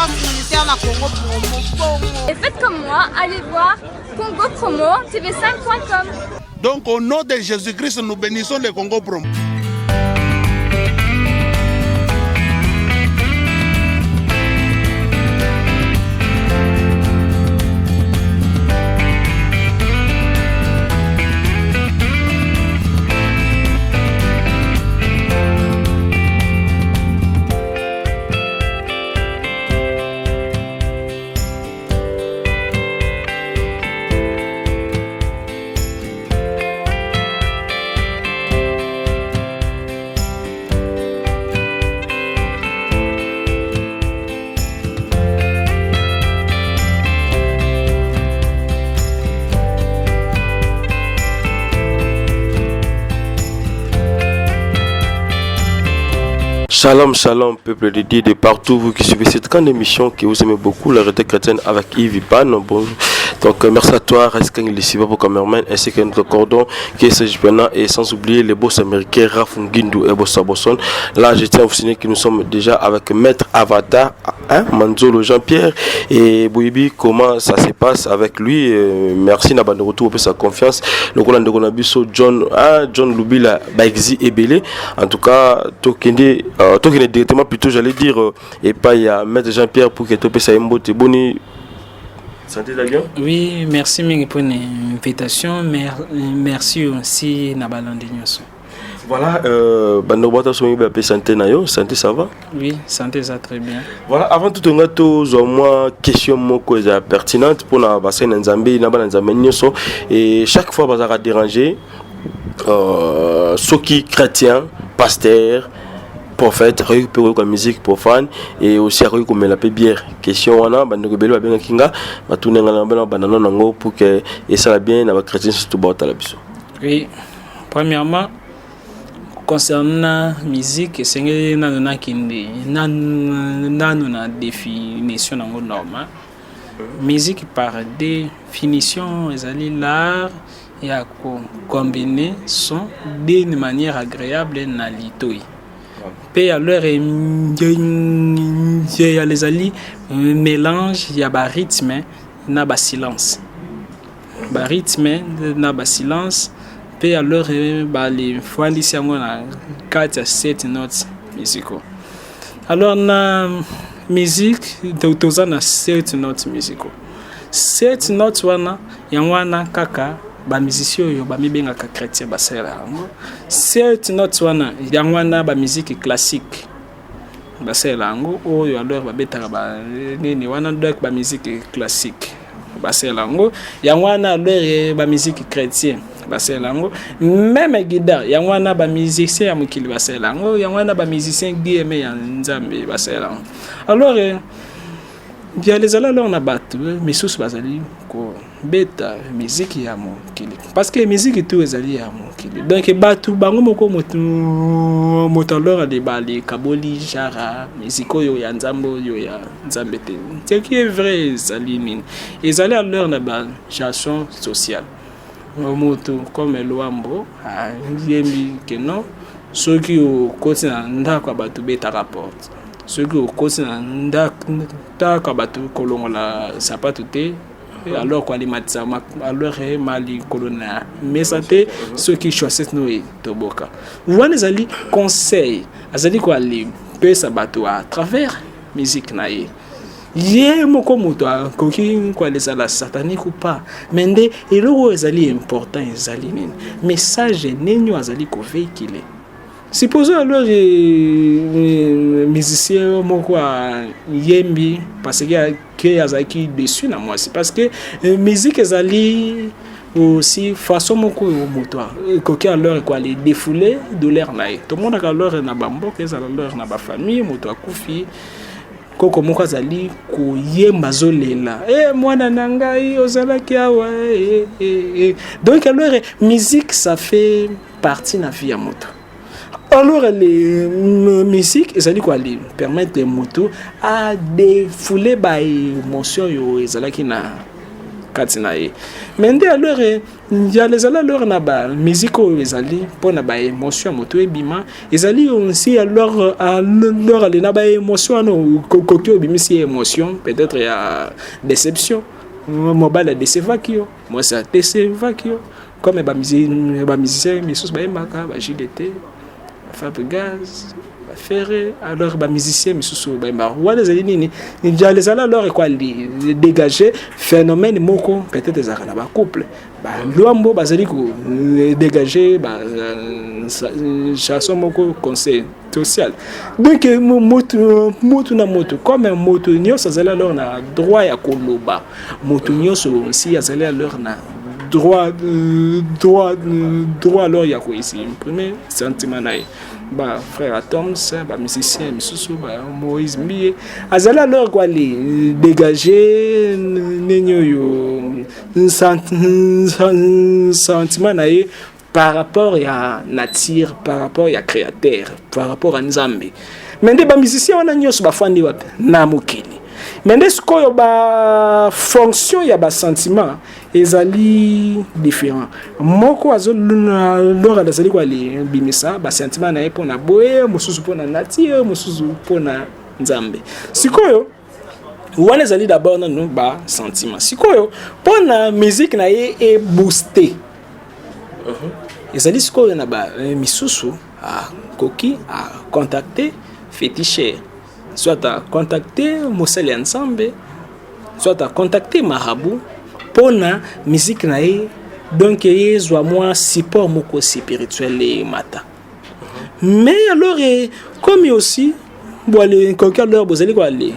Force Ministère na Congo Promo bongo. Et faites comme moi, allez voir Congo Promo TV5.com. Donc au nom de Jésus-Christ, nous bénissons le Congo Promo. Shalom, shalom, peuple de Dieu de partout, vous qui suivez cette grande émission que vous aimez beaucoup, la réalité chrétienne avec Yves Ipan. Bonjour. Donc, merci à toi, Reskin Lisiba pour cameraman, ainsi que notre cordon qui est Serge Pena, et sans oublier les boss américains Raph Ngindu et Bossa Bosson. Là, je tiens à vous signaler que nous sommes déjà avec Maître Avatar, hein, Manzolo Jean-Pierre et Boyibi, comment ça se passe avec lui. Merci na bande retour pour sa confiance. Le Roland de Gonabiso, John, hein, John Lubila, Baexi Ebele. En tout cas, Tokende, Tokende directement plutôt, j'allais dire, et pas il y a Maître Jean-Pierre pour que Topé Saïmbo Teboni. Santé la bien? Oui, merci mingi pour l'invitation. Merci aussi na balandi nyonso. Voilà, bando bota somi ba santé na yo, santé ça va? Oui, santé ça très bien. Voilà, avant tout on a tous au moins question moko eza pertinente pour na bassin na Nzambe, na bana Nzambe nyonso et chaque fois bazaka déranger soki chrétien, pasteur, prophète, récupérer la musique profane et aussi récupérer la bière. Question wana bando ko belo benga kinga, batune ngana bana banana nango pour que et ça bien na ba chrétien surtout bota la biso. Oui, premièrement concernant la musique, esengeli nanu nakende nanu na définition nango normal. Musique par définition ezali l'art ya kocombiner son d'une manière agréable na litoi. Pe alors ya ezali mélange ya ba rythme na ba silence. Ba rythme na ba silence pe alors ba les fandisi yango na 4 à 7 notes musicaux. Alors na musique toza na 7 notes musicaux. 7 notes wana yango wana kaka ba musiciens oyo ba mibengaka chrétien basala yango. 7 notes wana yango wana ba musique classique basala yango oyo alors babetaka ba nini wana donc ba musique classique basala yango yango wana alors ba musique chrétien basala yango même guitare yango wana ba musicien ya mokili basala yango yango wana ba musicien guillemets ya Nzambe basala yango. Alors bien les alors na bato misusu bazali kobeta musique ya mokili parce que musique tout ezali ya mokili donc bato bango moko moto alors alibali kaboli genre musique oyo ya Nzambe oyo ya Nzambe te. Ce qui est vrai ezali nini ezali alors na ba chanson sociale moto comme Luambo ayembi que non soki okoti na ndako ya bato betaka porte soki okoti na ndako ya bato kolongola sapato te alors koalimatisa alors mali kolona mesa te soki chaussette no etoboka wana ezali conseil azali koalipesa bato à travers musique na ye. Ye moko moto akoki koalezala satanique ou pas mais nde eloko ezali important ezali nini message nini azali kovéhiculer. Supposons alors musicien moko ayembi parce que azalaki déçu na mwasi parce que musique ezali aussi façon moko oyo moto ekoki alors koale défouler douleur na ye. Tomonaka alors na bamboka ezala alors na bafamille moto akufi koko moko azali koyemba azolela mwana na ngai ozalaki awa Donc alors musique ça fait partie na vie ya moto. Alors les musique ezali koale permettre moto à défouler ba émotion yo ezalaki na kati na ye. Mais nde alors ya ezali alors na bamusique oyo ezali mpona baémotion ya moto ebima, ezali aussi alors ale na baémotion wana okoki obimisi émotion peut-être ya déception. Mobali adécevaki yo, mwasi adécevaki yo, comme bamusicien misusu bayembaka, baJDT, baFabregas, baFerre. Alors bamusicien misusu bayembaka wana ezali nini? Ezali alors ekwa dégager phénomène moko peut-être ezalaka na bacouple. Balwambo bazali kodégager chanson moko conseil social. Donc motu na motu, comme motu nyonso azali alors na droit ya koloba, motu nyonso aussi azali alors na droit alors ya koexprimer sentiment na ye. Bafrère Atoms, bamusicien misusu, baMoïse Mbiye azali alors koale dégager nini oyo sentiment na ye par rapport ya nature, par rapport ya créateur, par rapport ya Nzambe. Mais nde bamusicien wana nyonso bafandi wapi na mokili? Mais nde sikoyo bafonction ya basentiment ezali différent. Moko azolora azali koalebimisa basentiment na ye mpona boye, mosusu mpona nature, mosusu mpona Nzambe. Sikoyo wana ezali d'abord nanu basentiment. Sikoyo mpona musique na ye ebooste, ezali sikoyo na bamisusu akoki acontacte féticheur, soit acontacte mosali ya Nzambe, soit acontacte marabout mpona musique na ye donc ezwa mwa support moko spirituel emata. Mais alors comme aussi boale koki alors bozali koale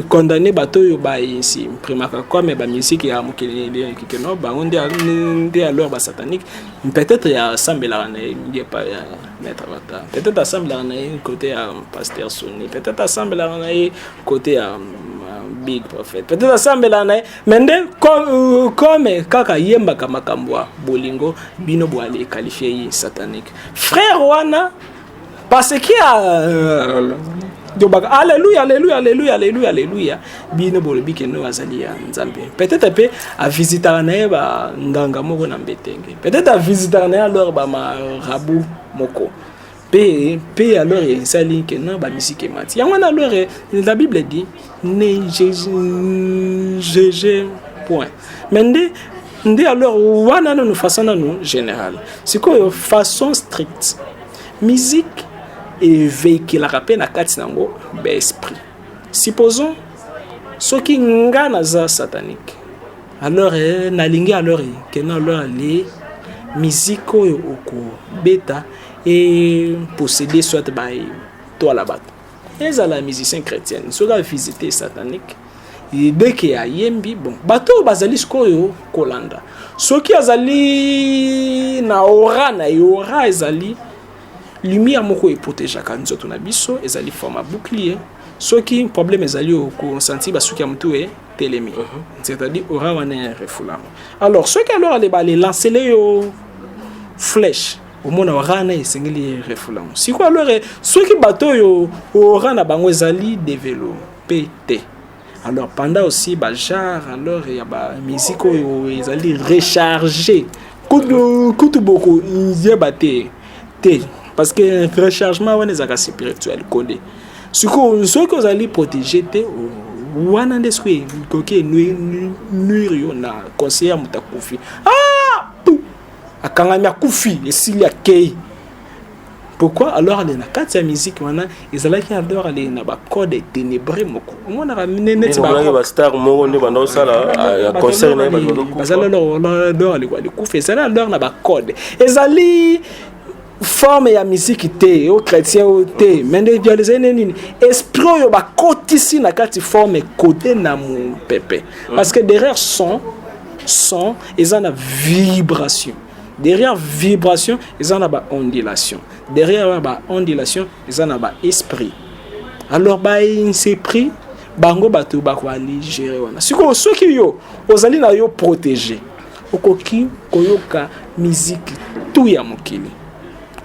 condamner bato oyo baexprimaka comme bamusike ya mokili kikeno bango nde alors basatanique. Peut-être asambelaka na ye epa ya maître Bata, peut-être asambelaka na ye côté ya pasteur Soni, peut-être asambelaka na ye côté ya big prophète, peut-être asambelaka na ye. Mais nde comme kaka yembaka makambo ya bolingo, bino boale qualifie ye satanique. Frère wana, parce que tobaka alleluya, alleluya, alleluya, alleluya, alleluya, bino bolobi keno azali ya Nzambe. Peut-être mpe avisitaka na ye banganga moko na mbetenge, peut-être avisitaka na ye alors bamarabout moko mpe alors esali keno bamisike emati. Yango wana alors la Bible dit: ne jugez point. Mais nde alors wana nanu façon nanu générale. Sikoyo façon stricte, musique evéhiculaka mpe na kati nango baesprit. Supposons soki nga naza satanique, alors nalingi alors kena alors ale musique oyo okobeta eposséder soit baetwala bato, ezala musicien chrétienne soki avisite satanique, dès que ayembi, bon, bato oyo bazali sikoyo kolanda, soki azali na aura na ye, aura ezali lumière moko eprotégeaka nzoto na biso, ezali forme ya bouclier. Soki problème ezali, okosentir basuki ya motu etelemi, c'est-à-dire aura wana refoulement. Alors soki alors ale balelancer yo flèche, omona aura wana esengeli refoulement. Sikoyo alors soki bato oyo aura na bango ezali développé te, alors pendant aussi bagenre alors ya bamusique oyo ezali rechargé, kutu boko yeba te te, parce que rechargement wana ezalaka spirituel codé. Sikoyo soki ozali protégé te, wana nde soki ekoki enuire yo na conseiller ya moto akufi, ah pu akangami, akufi, esili, akei. Pourquoi? Alors ale na kati ya musique wana ezalaki alors ale na bacode ténébreux moko omonaka neti bastar moko nde banda osala ya concert na ye. Bazali alors alikufa, ezali alors na bacode, ezali forme ya musique te o chrétien o te. Mais nde ezali nde nini? Esprit oyo bakotisi na kati forme codé na mopepe, parce que derrière son eza na vibration, derrière vibration eza na baondulation, derrière baondulation eza na baesprit. Alors baesprit bango bato bakoali gérer wana. Sikoyo soki yo ozali na yo protégé, okoki koyoka miziki tu ya mokili,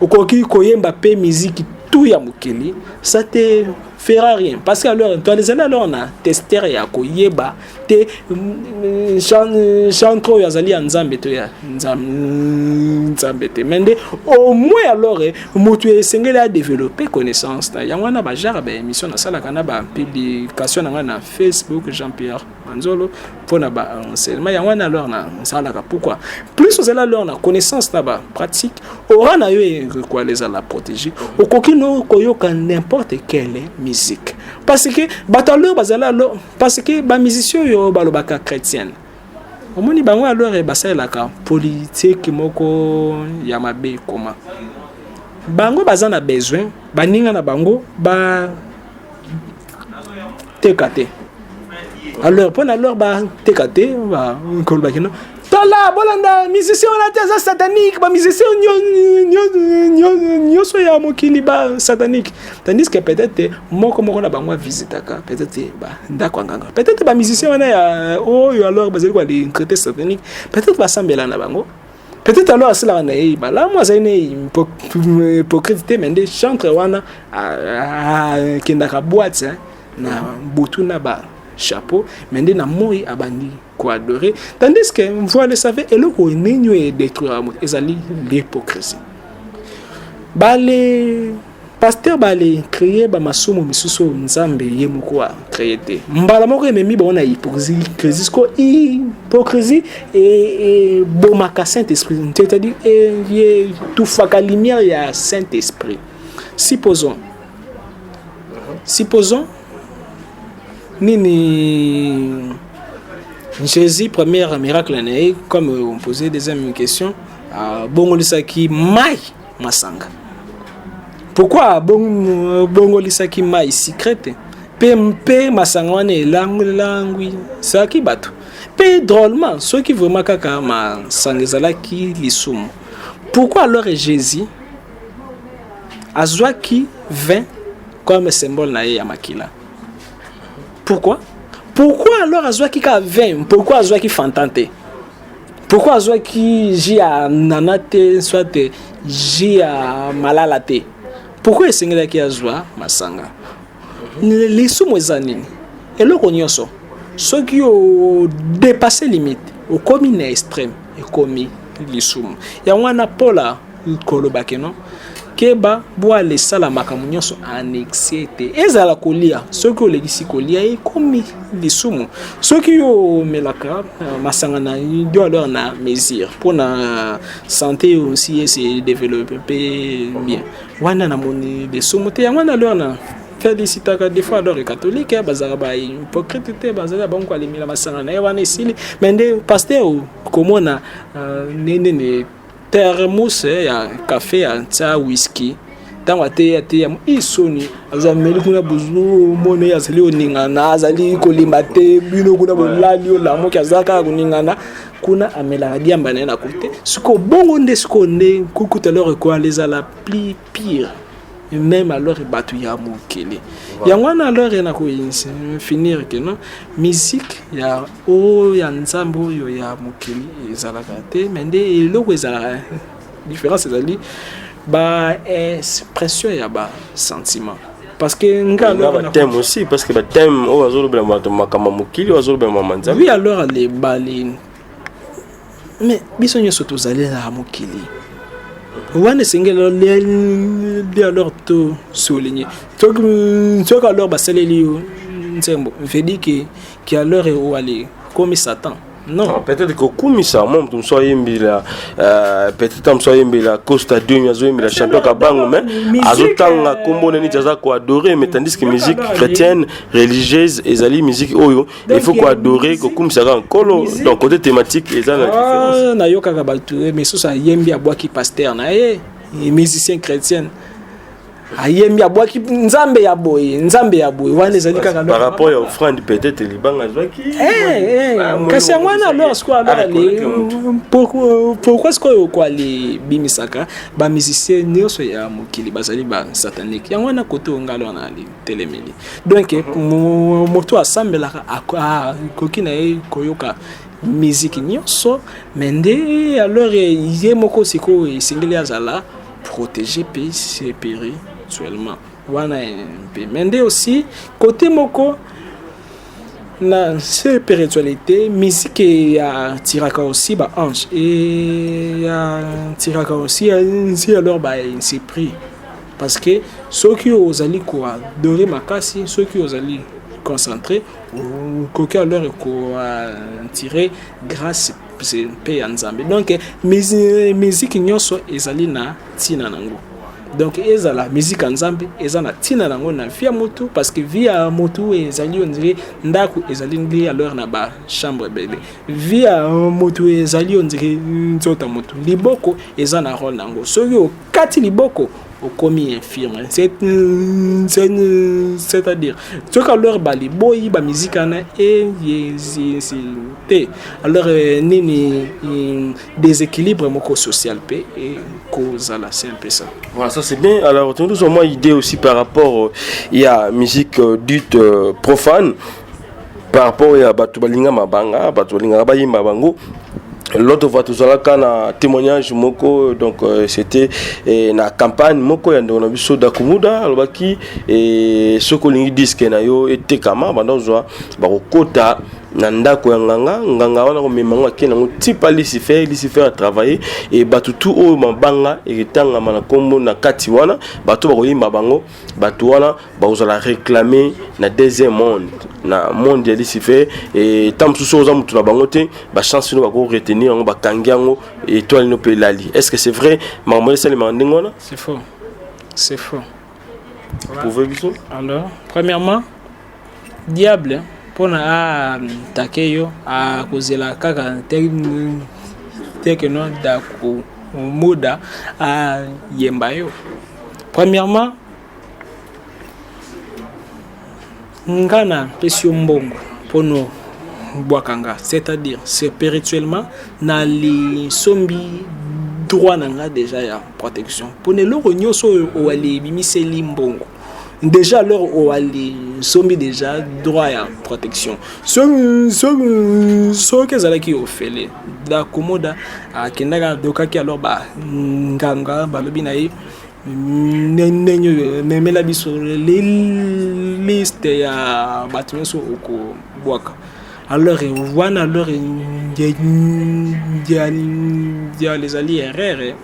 okoki koyemba mpe miziki tu ya mokili, ça te fera rien, parce que alors toalizali alors na tester ya koyeba te chantre oyo azali ya Nzambe to ya Nzambe te. Mais nde au moins alors moto esengeli adévelopper connaissance na yango wana. Bagenre baémission nasalaka na bapublication na ngai na Facebook, Jean Pierre Manzolo, mpona baenseignement yango wana alors nasalaka. Pourquoi? Plus ozali alors na connaissance na bapratique ora na yo ekoala ezala protégé, okoki no koyoka n'importe quelle musique, parce que bato alors bazali alors, parce que bamusicien oyo balobaka chrétienne, omoni bango alors basalelaka politique moko ya mabe. Koma bango baza na besoin baninga na bango bateka te. Alors mpona alors bateka te, bakolobaki no tala, bolanda musicien wana te, aza satanique, bamusicien nyonso ya mokili ba satanique, tandis que peut-être moko moko na bango avisitaka peut-être bandako ya nganga. Peut-être bamusicien wana ya oyo alors bazali koali traité satanique, peut-être basambela na bango, peut-être alors asalaka na ye malamu, azali ne hypocrite te. Mais nde chantre wana akendaka boîte na butu na ba chapeau, mais nde na moi abandi koadorer, tandis que vous le savez, eloko nini oyo edétruire moto ezali l'hypocrisie. Bale pasteur bale créer bamasumu misusu oyo Nzambe ye moko acréer te. Mbala moko ememi bango na hypocrisie. Siko hypocrisie ebomaka Saint Esprit, c'est-à-dire etufaka lumière ya Saint Esprit. Supposons nini, Jésus, premier miracle na ye, comme on posait deuxième question, abongolisaki mai masanga. Pourquoi abongolisaki mai sucré te? Mpe masanga wana elangwisaki bato. Mpe drôlement, soki vraiment kaka masanga ezalaki lisumu, pourquoi alors Jésus azwaki vin comme symbole na ye ya makila? Pourquoi alors azwaki kaka vin? Pourquoi azwaki Fanta te? Pourquoi azwaki jus ya nana te, soit jus ya malala te? Pourquoi esengelaki azwa masanga? Lisumu eza nini? Eloko nyonso soki odépasse limite, okomi na extrême, ekomi lisumu. Yango wana Paul kolobaki no keba, bwala esala makambo nyonso en excès te. Ezala kolia, soki olekisi kolia, ekomi lisumu. Soki yo omelaka masanga na yo alors na mesure, mpona santé aussi ese développe mpe bien, wana namoni lisumu te. Yango wana alors na félicitaka des fois alors catholique, bazalaka bahypocrite te, bazali bango koalimela masanga na ye wana esili. Mais nde pasteur komona nini, thermos ya café ya tia whisky, ntango ateya ateya isoni azameli kuna, buzu omona ye azali koningana, azali kolimba te. Bino kuna bolali, olamoki, aza kaka koningana kuna, amelaka diamba na ye na kote. Sikoyo bongo nde sikoyo nde kukuta alors ekoala ezala plus pire même alors bato ya mokili. Yango wana alors na kofinir ke non, musique ya oyo ya Nzambe, oyo ya mokili ezalaka te. Mais nde eloko ezalaka différence ezali baexpression ya basentiment, parce que nga alors bathème aussi, parce que bathème oyo azolobela bato makambo ya mokili, oyo azolobela mama Nzambe. Oui, alors alebali, mais biso nyonso tozali na mokili wana, esengeli alors to souligner soki alors basaleli yo nzembo, veut dire que alors oale komi Satan? Non. Non, peut-être kokumisa mwa moto mosusu ayembela, peut-être mosusu ayembela Costa Demi, azoyembela champion Kabango, mais azotanga nkombo neti aza koadorer. Mais tandis que musique chrétienne religieuse ezali musique oyo il faut koadorer, kokumisaka Nkolo. Donc côté thématique eza na différence. Nayokaka bato misusu ayembi, abwaki pasteur na ye, musicien chrétienne ayembi, abwaki Nzambe ya boye, Nzambe ya boye. Wana ezali kaka par rapport ya offrande, peut-être libanga azwaki. Kasi yango wana alors sikoyo, alors pourquoi sikoyo koalibimisaka bamusicien nyonso ya mokili bazali basatanique? Yango wana kote oyo ngalo wana alitelemeli. Donc moto asambelaka akoki na ye koyoka musique nyonso, mais nde alors ye moko sikoyo esengeli azala protégé mpe spirituellement. Wana mpe mais nde aussi côté moko na spiritualité, musique ya tiraka aussi ba ange et ya tiraka aussi nsi alors ba esprit, parce que soki ozali koadorer makasi, soki ozali concentré, okoki alors koattirer grâce mpe ya Nzambe. Donc musique nyonso ezali na ntina nango. Donc ezala musique ya Nzambe, eza na ntina nango na vie ya motu, parce que vie ya motu ezali on dirait ndako, ezali nde alors na bachambre ebele. Vie ya motu ezali on dirait nzoto ya motu, liboko eza na rôle nango. Soki okati liboko, okomi infirme. C'est-à-dire soki alors baliboyi bamusique wana eyezi te, alors nini, déséquilibre moko social mpe ekozala. C'est un peu ça. Voilà, ça c'est bien. Alors, nous avons idée aussi par rapport, il y a musique dite profane, par rapport à bato balinga mabanga, bato balinga bayimba bango. L'autre fois tozalaka na témoignage moko, donc c'était na campagne moko ya ndeko na biso Dakumuda. Alobaki soki olingi disque na yo etekama, banda ozwa bakokota na ndako ya nganga, nganga wana komema yango, akende yango tipa Lucifer, Lucifer atravaille e bato tu oyo mabanga eketangama na nkombo na kati wana, bato bakoyimba bango, bato wana bakozala réclame na deuxième monde, na monde ya Lucifer. E ntango mosusu oza motu na bango te, bachance no bako retenir yango, bakangi yango, étoile no mpe elali. Est ce que c'est vrai, makambo esalemaka ndenge wana? C'est faux, c'est faux. Prouve biso. Alors, premièrement, diable mpona attaquer yo, akozela kaka te que no Dakumuda ayemba yo. Premièrement, nga napesi yo mbongo mpono bwaka nga, c'est-à-dire spirituellement nalisombi droit na nga déjà ya protection mpona eloko nyonso oyo owali ebimiseli mbongo. Déjà alors owali sombi déjà droit ya protection. Soki ezalaki ofele, Dakumuda akendaka, adokaki, alors banganga balobi na ye ndenge oyo memela biso liste ya bato nyonso okobwaka. Alors wana alors ezali erreur,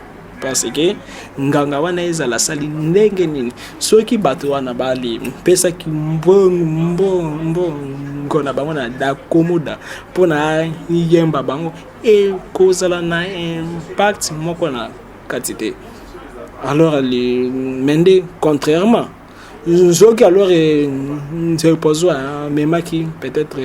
parce que nganga wana ezala asali ndenge nini? Soki bato wana bali mpesaki mbongo na bango na Dakumuda mpona yemba bango, ekozala na impact moko na kati te. Alors mais nde contrairement, soki alors Nzepozo amemaki peut-être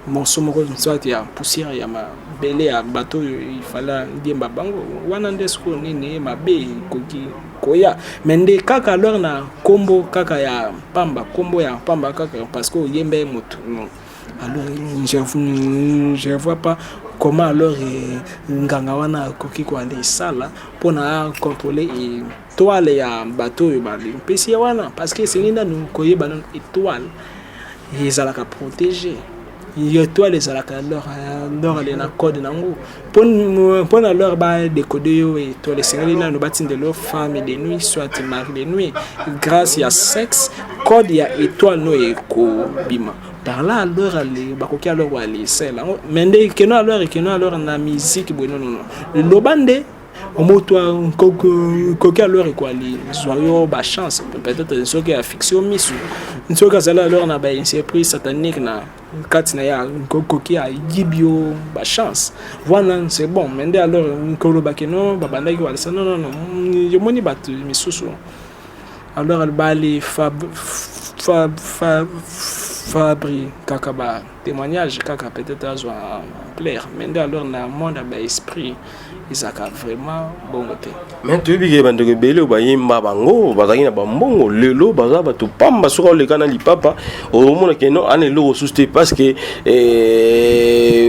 morceau moko soit ya poussière ya mabele ya bato oyo ifala diemba bango wana, nde sikoyo nini mabe ekoki koya. Mais nde kaka alors na nkombo kaka ya pamba, nkombo ya pamba kaka parce que oyemba ye motu, non. Alors je vois pas comment alors nganga wana akoki koanda esala mpona contrôler étoile ya bato oyo balipesi ye wana, parce que esengi nanu koyeba nanu étoile ezalaka protégé. Étoile ezalaka alors ale na code nango. Mpona alors badécoder yo étoile, esengeli nanu batindela yo femme de nuit, soit mari de nuit. Grâce ya sexe, code ya étoile no ekobima. Par là alors ale bakoki alors balesela yango. Mais nde keno alors, keno alors na musique boye, non, non, non. Loba nde moto koki alors ekoali zwa yo bachance, peut-être soki afixe yo misu, soki azali alors na baesprit satanique na kati na ye, koki ayibi yo bachance wana, c'est bon. Mais nde alors kolobaki no babandaki kolisa, non, non, non. Yomoni bato misusu alors bali fabri kaka ba témoignage kaka, peut-être azwa clair. Mais nde alors na monde ya baesprit ezalaka vraiment bongo te. Mais toyebi ke bandeko ebele oyo bayemba bango bazalaki na bambongo, lelo baza bato pamba. Soki oleka na lipapa, omona ke no ana eloko susu te, parce que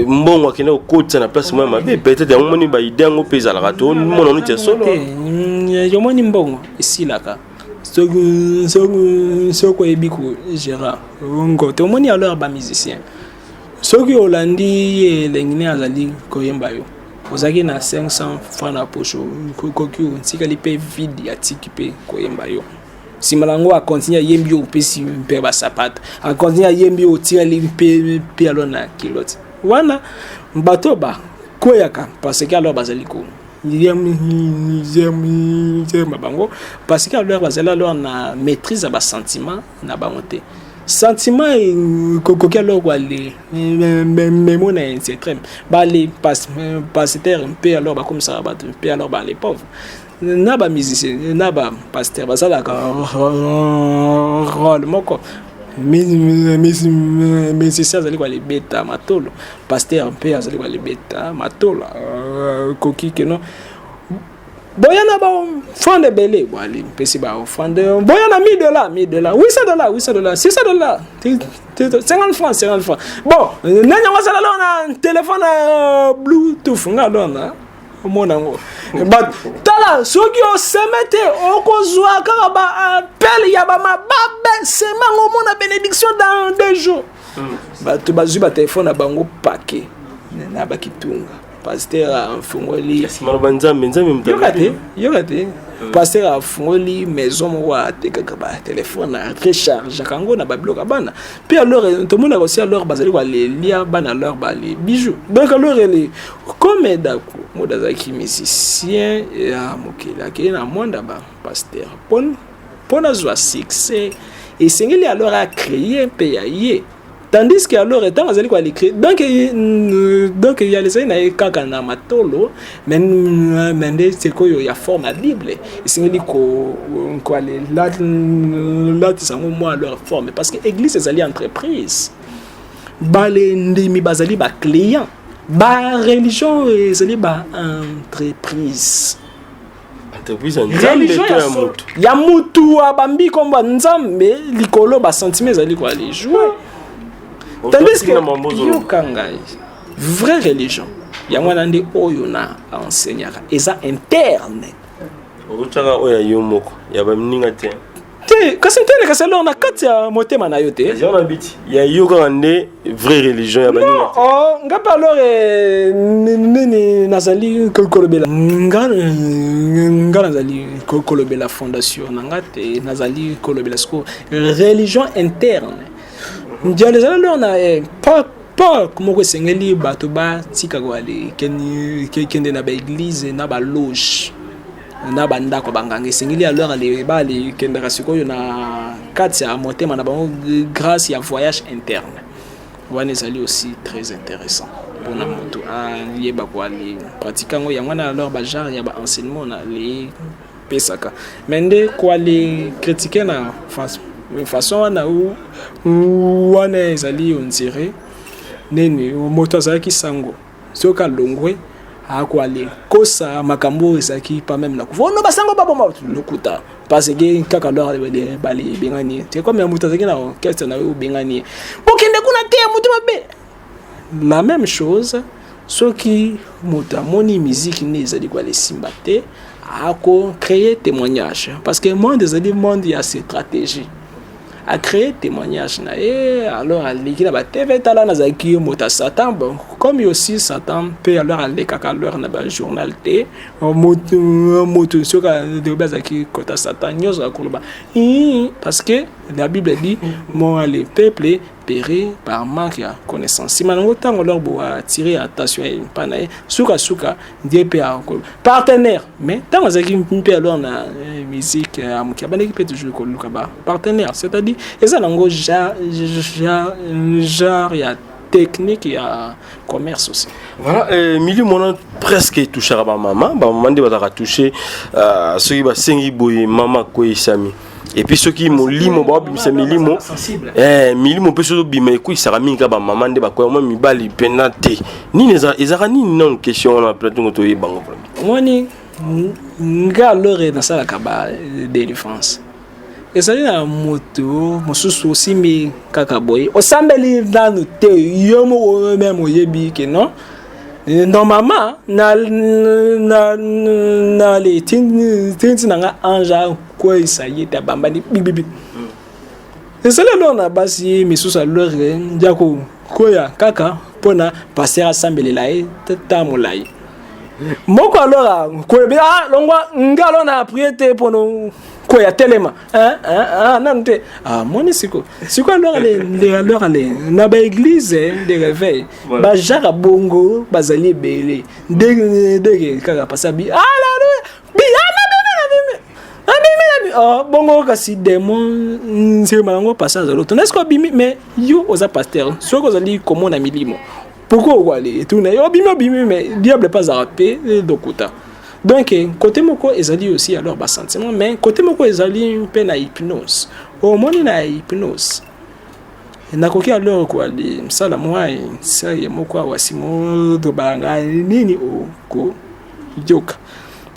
mbongo akende kokotisa na place moko ya mabe. Peut-être yango moni baidée yango mpe ezalaka tomona neti ya solo. Yomoni mbongo esilaka soki oyebi kogérer ngo te. Omoni alors bamusicien, soki olandi ye elengi ne azali koyemba yo, ozalaki na 500 francs na poche, okoki otikali mpe vide, atiki mpe koyemba yo. Nsima na yango akontinue ayembi, opesi mpe basapato, akontinue ayembi, otikali mpe alors na culotte wana. Bato bakweyaka parce que alors bazali ko yemba bango, parce que alors bazali alors na maîtrise ya basentiment na bango te. Sentiment ekoki alors koale memo na extrême. Bale pasteur mpe alors bakomisaka bato mpe alors bale pauvre na bamusicien na bapasteur basalaka rôle moko. Musicien azali kolebeta matolo, pasteur mpe azali kolebeta matolo. Koki keno boya na baoffrande ebele, boali mpesi baoffrande, boya na 1000 $, 1000 $, 800 $, 800 $, 600 $, 50 francs, 50 francs. Bon, nani yango asala lo na telefone Bluetooth? Nga lo na omona yango. Bato, tala, soki oseme te, okozwa kaka baappel ya bamababe. Sema yango, omona bénédiction dans 2 jours. Bato bazwi batelefone na bango pake na bakitunga, pasteur afungoli. Maloba Nzambe, Nzambe moto. Yoka te, yoka te. Pasteur afungoli maison moko, atekaka batelefone, arechargeaka yango na babiloko ya bana. Mpe alors tomonaka aussi, alors bazali koalelia bana, alors bale bijou. Donc alors ele comme Daku moto azalaki musicien ya mokili, akei na mwanda bapasteur mpo nazwa succès, esengeli alors acréer mpe ya ye. Tandis que alors ntango azali koalecréer, donc ya ezali na ye kaka na matolo, mais nde sikoyo ya forme ya Bible esengeli koaletisa yango mwa alors forme, parce que église ezali entreprise, bale ndimi bazali baclient, bareligion ezali baentreprise. Entreprise ya Nzambe to ya motu? Ya mutu abambi nkombo ya Nzambe likolo, basentiment ezali koale jouer. Tandis que, yoka ngai, vraie religion yango wana nde oyo na enseignaka eza interne. Okotiaka oyo ya yo moko, ya baninga te? Te, kasi interne, kasi alors na kati ya motema na yo te. Yango na biti ya yo kaka nde vraie religion, ya baninga te? Oh, nga mpe alors nini nazali kolobela, nga nazali kolobela fondation na nga te, nazali kolobela siko religion interne. Ndialo ezali alors na park moko, esengeli bato batika koale kende na baeglise, na baloge, na bandako ya banganga. Esengeli alors ale balekendaka sikoyo na kati ya motema na bango grâce ya voyage interne wana. Ezali aussi très intéressant mpona moto ayeba koale pratique yango. Yango wana alors bagenre ya baenseignement na lepesaka, mais nde koale critique na façon wana wana ezali on dirait nini, moto azalaki sango, soki alongwe, akoale kosa makambo oyo ezalaki pas même na kufa. Ono basango baboma lokuta, parce que kaka alors bale ebengani ye te, comme ya moto azalaki na orchestre na yo, obengani ye, bokende kuna te, moto mabe. La même chose, soki moto amoni musique nde ezali koala esimba te, akocréer témoignage, parce que monde ezali monde ya stratégie. Acréer témoignage na ye, alors aleki na batv, tala, nazalaki moto ya Satan. Bon, comme aussi Satan mpe alors alekaka alors na bajournal te. Moto soki alobi azalaki kota Satan, nyonso akoloba, parce que la Bible dit: "Moi, le peuple périt par manque ya connaissance." Nsima nango, ntango alors bo attirer attention epa na ye, sukasuka ndie mpe partenaire. Mais ntango azalaki mpe alors na musique ya moke, abandaki mpe toujours koluka ba partenaire, c'est-à-dire eza nango genre ya technique ya commerce aussi. Voilà, milimo wana presque etouchaka bamama. Bamama nde bazalaka touché. Soki basengi boye, mama akweyisami. Et puis soki molimo baobimisa milimo, milimo mpe soki obima, ekweyisaka mingi kaka bamama nde bakwea, mwa mibali mpena te. Nini ezalaka nini nano? Question wana platongo toyebango. Omoni, nga alors nasalaka ba délivrance. Ezali na moto mosusu osimbi kaka boye, osambeli nanu te, yo moko même oyebi ke non, normalement na le tinti na nga ange akweyisa ye te, abambani bibibi. Ezali alors na basi misusu alors ya kokwea kaka mpona pasteur asambelela ye ta molai moko. Alors koyebi, ah, longwa, nga alors na prier te mpona Koya telema nanu te. Ah, moni siko siko alors ale alors ale na ba église de réveil ba genre bongo bazali ebele ndenge ndenge kaka pasa bi alleluia bi abimi na bi oh, bongo kasi démon nzema yango pasa azali otuna est-ce que obimi? Mais yo oza pasteur, soki ozali komona milimo, pourquoi okoale etuna yo obimi? Obimi, mais diable mpe azalaka mpe lokuta. Donc côté moko ezali aussi alors basentiment, mais côté moko ezali mpe na hypnose. Omoni, na hypnose nakoki alors koali mosala mwa saye moko awa nsima otobanga nini okoyoka.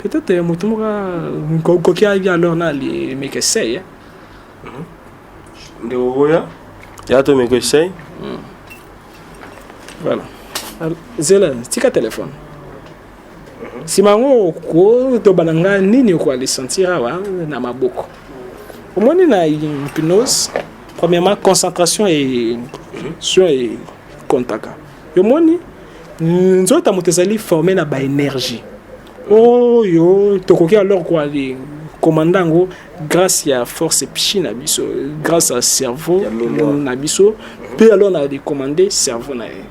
Peut-être moto moko koki ayebi alors na alimeka essaye. Ndeko oya ya tomeka essaye. Voilà, zela, tika telefone. Nsima yango okotoba na ngai nini okoale sentir awa na maboko. Omoni, na hypnose, premièrement concentration e sur ekontaka. Yomoni, nzoto ya moto ezali formé na baénergie oyo tokoki alors koale komanda yango grâce ya force psy na biso, grâce à cerveau na biso mpe. Alors na recommander cerveau na ye,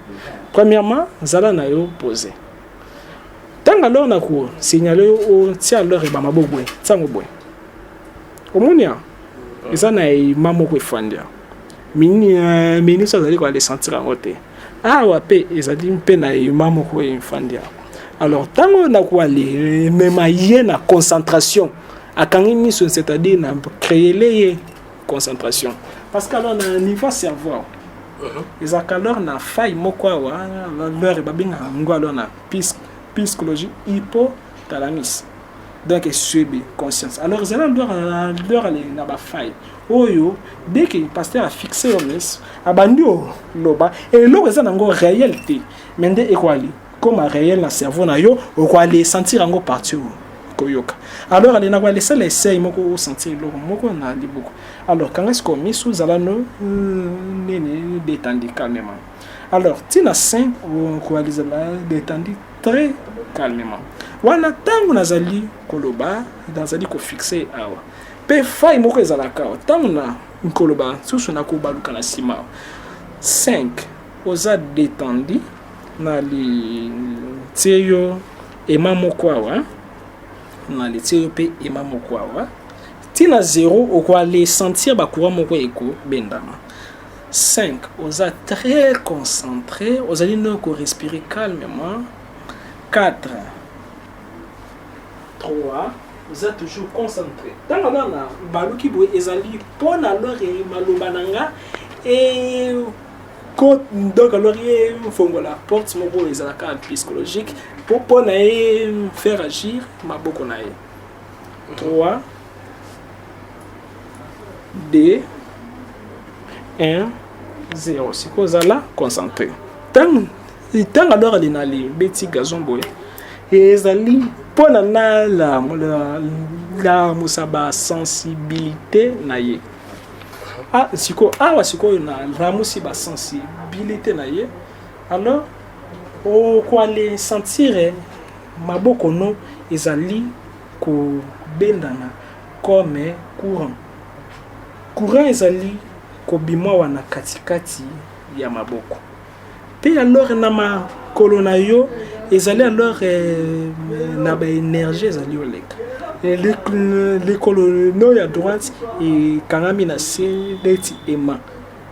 premièrement zala na yo posé. Ntango alors na kosignale yo, otia alors ebama bo boye, ntango boye omoni a eza na ema moko efandi awa, ministre azali koale sentir yango te. Awa mpe ezali mpe na ema moko efandi awa. Alors ntango na koale mema ye na concentration, akangi miso, c'est-à-dire na créele ye concentration, parce que alors na niveau cerveau ezalaka alors na faille moko awa, alors babengaka yango alors na psychologie hypothalamus, donc eswebe conscience. Alors ezali alors na bafaille oyo, dès que pasteur afixe yo miso, abandi oloba eloko eza nango réel te, mais nde ekoali comme réel na cerveau na yo, okoali sentir yango partie koyoka. Alors ale nakoali esala essai moko, osentir eloko moko na liboko. Alors kanga sikoyo miso, ozala no nini, détendu calmement. Alors ntina 5 okoali zala détendu très calmement. Wana ntango nazali koloba, nazali kofixe awa mpe faille moko ezalaka awa. Ntango na koloba susu, nakobaluka na nsima. 5, oza détendu, na litie yo ema moko awa, na litie yo mpe ema moko awa, ntina 0 okoale sentir bacourant moko ekobendama. 5, oza très concentré, ozali no korespirer calmement. 4, 3, oza toujours concentré. Ntango alors na baluki boye, ezali mpo na alors maloba na nga e donc alors ye fongola porte moko oyo ezalaka psychologique mpo na ye faire agir maboko na ye. 3, 2, 1, 0. Sikoyo ozala concentré. Ntango alors ali na libeti gazon boye, ezali mpo na nalamusa basensibilité na ye. Ah, sikoyo awa, sikoyo nalamusi basensibilité na ye. Alors okoale sentir maboko no ezali kobendana comme courant. Courant ezali kobima wana katikati ya maboko mpe alors na makolo na yo ezali alors na baénergie ezali oleka. Likolo no ya droite ekangami na se neti ema,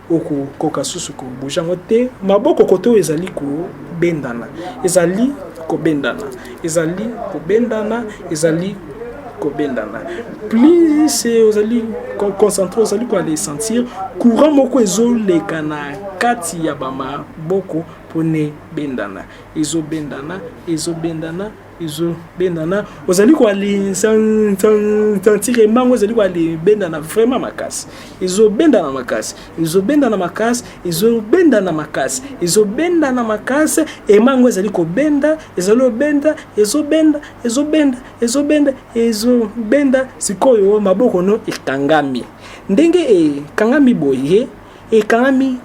okokoka susu kobouge yango te. Maboko kote oyo ezali kobendana, ezali kobendana, ezali kobendana, ezali kobendana. Plus ozali concentré, ozali koale sentir courant moko ezoleka na kati ya bamaboko mpona ebendana, ezobendana, ezobendana, ezobendana. Ozali koale sentir emango ezali koale bendana vraiment makasi, ezobendana makasi, ezobendana makasi, ezobendana makasi, ezobendana makasi. Emango ezali kobenda, ezali obenda, ezobenda, ezobenda, ezobenda, ezobenda. Sikoyo maboko no ekangami. Ndenge ekangami boye, ekangami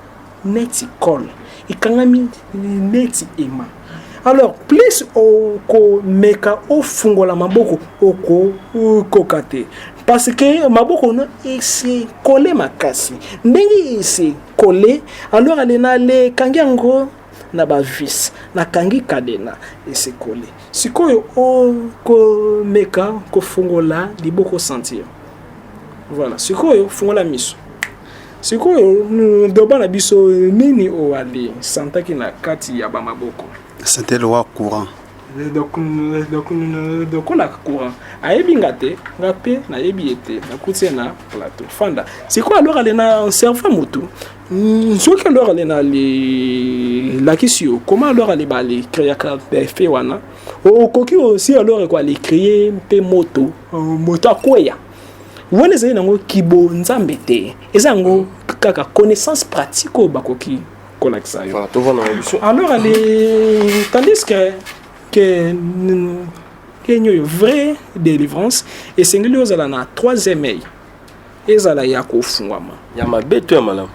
neti colle, ekangami neti ema. Alors plus okomeka ofungola maboko, okokoka te. Parce que maboko no ese colle makasi. Ndenge ese colle, alors ale na le kangi yango na ba vis, nakangi cadena ese colle. Sikoyo okomeka kofungola liboko, sentir. Voilà, sikoyo fungola miso. Sikoyo doba na biso nini oali santaki na kati ya bamaboko? C'était le roi courant. Lokola courant ayebi nga te, nga mpe nayebi ye te, nakuti ye na plateau fanda. Sikoyo alors ale na cerveau motu, soki alors ale na lakisi yo comment alors ale bale créaka effet wana, okoki aussi alors ekoale créer mpe moto, moto akweya. Wana ezali nango kibo nzambe te, eza yango kaka connaissance pratique oyo bakoki kolakisa yo. Alors ale, tandis que kenyo oyo vraie délivrance esengeli ozala na troisième œil, ezala ya kofungwama. Ya mabe to ya malamu?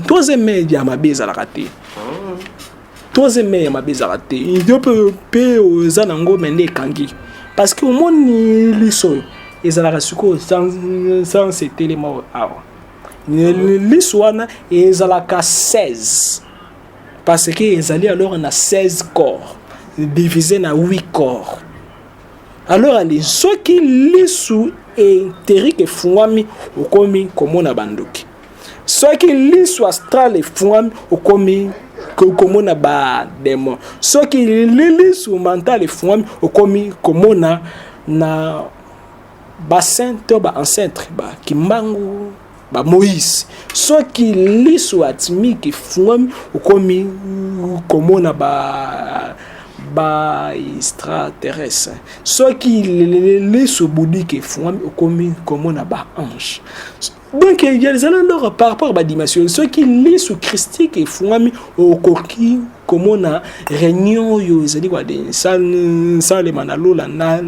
Troisième œil ya mabe ezalaka te. Troisième œil ya mabe ezalaka te. Yo mpe oza nango, me nde ekangi, parce que omoni liso oyo ezalaka sikoyo sans etelema awa. Liso wana ezalaka 16, parce que ezali alors na 16 corps divisé na 8 corps. Alors ali soki lisu éthérique efungwami, okomi komona bandoki. Soki lisu astral efungwami, okomi komona badémon. Soki lisu mental efungwami, okomi komona na basaint to baancêtre, bakimbangu, bamoïse. Soki liso atmique efungwami, okomi komona ba extraterrestre. Soki liso bouddhique efungwami, okomi komona baange. Donc ezali alors par rapport à badimension. Soki liso christique efungwami, okoki komona réunion oyo ezali salema na lola na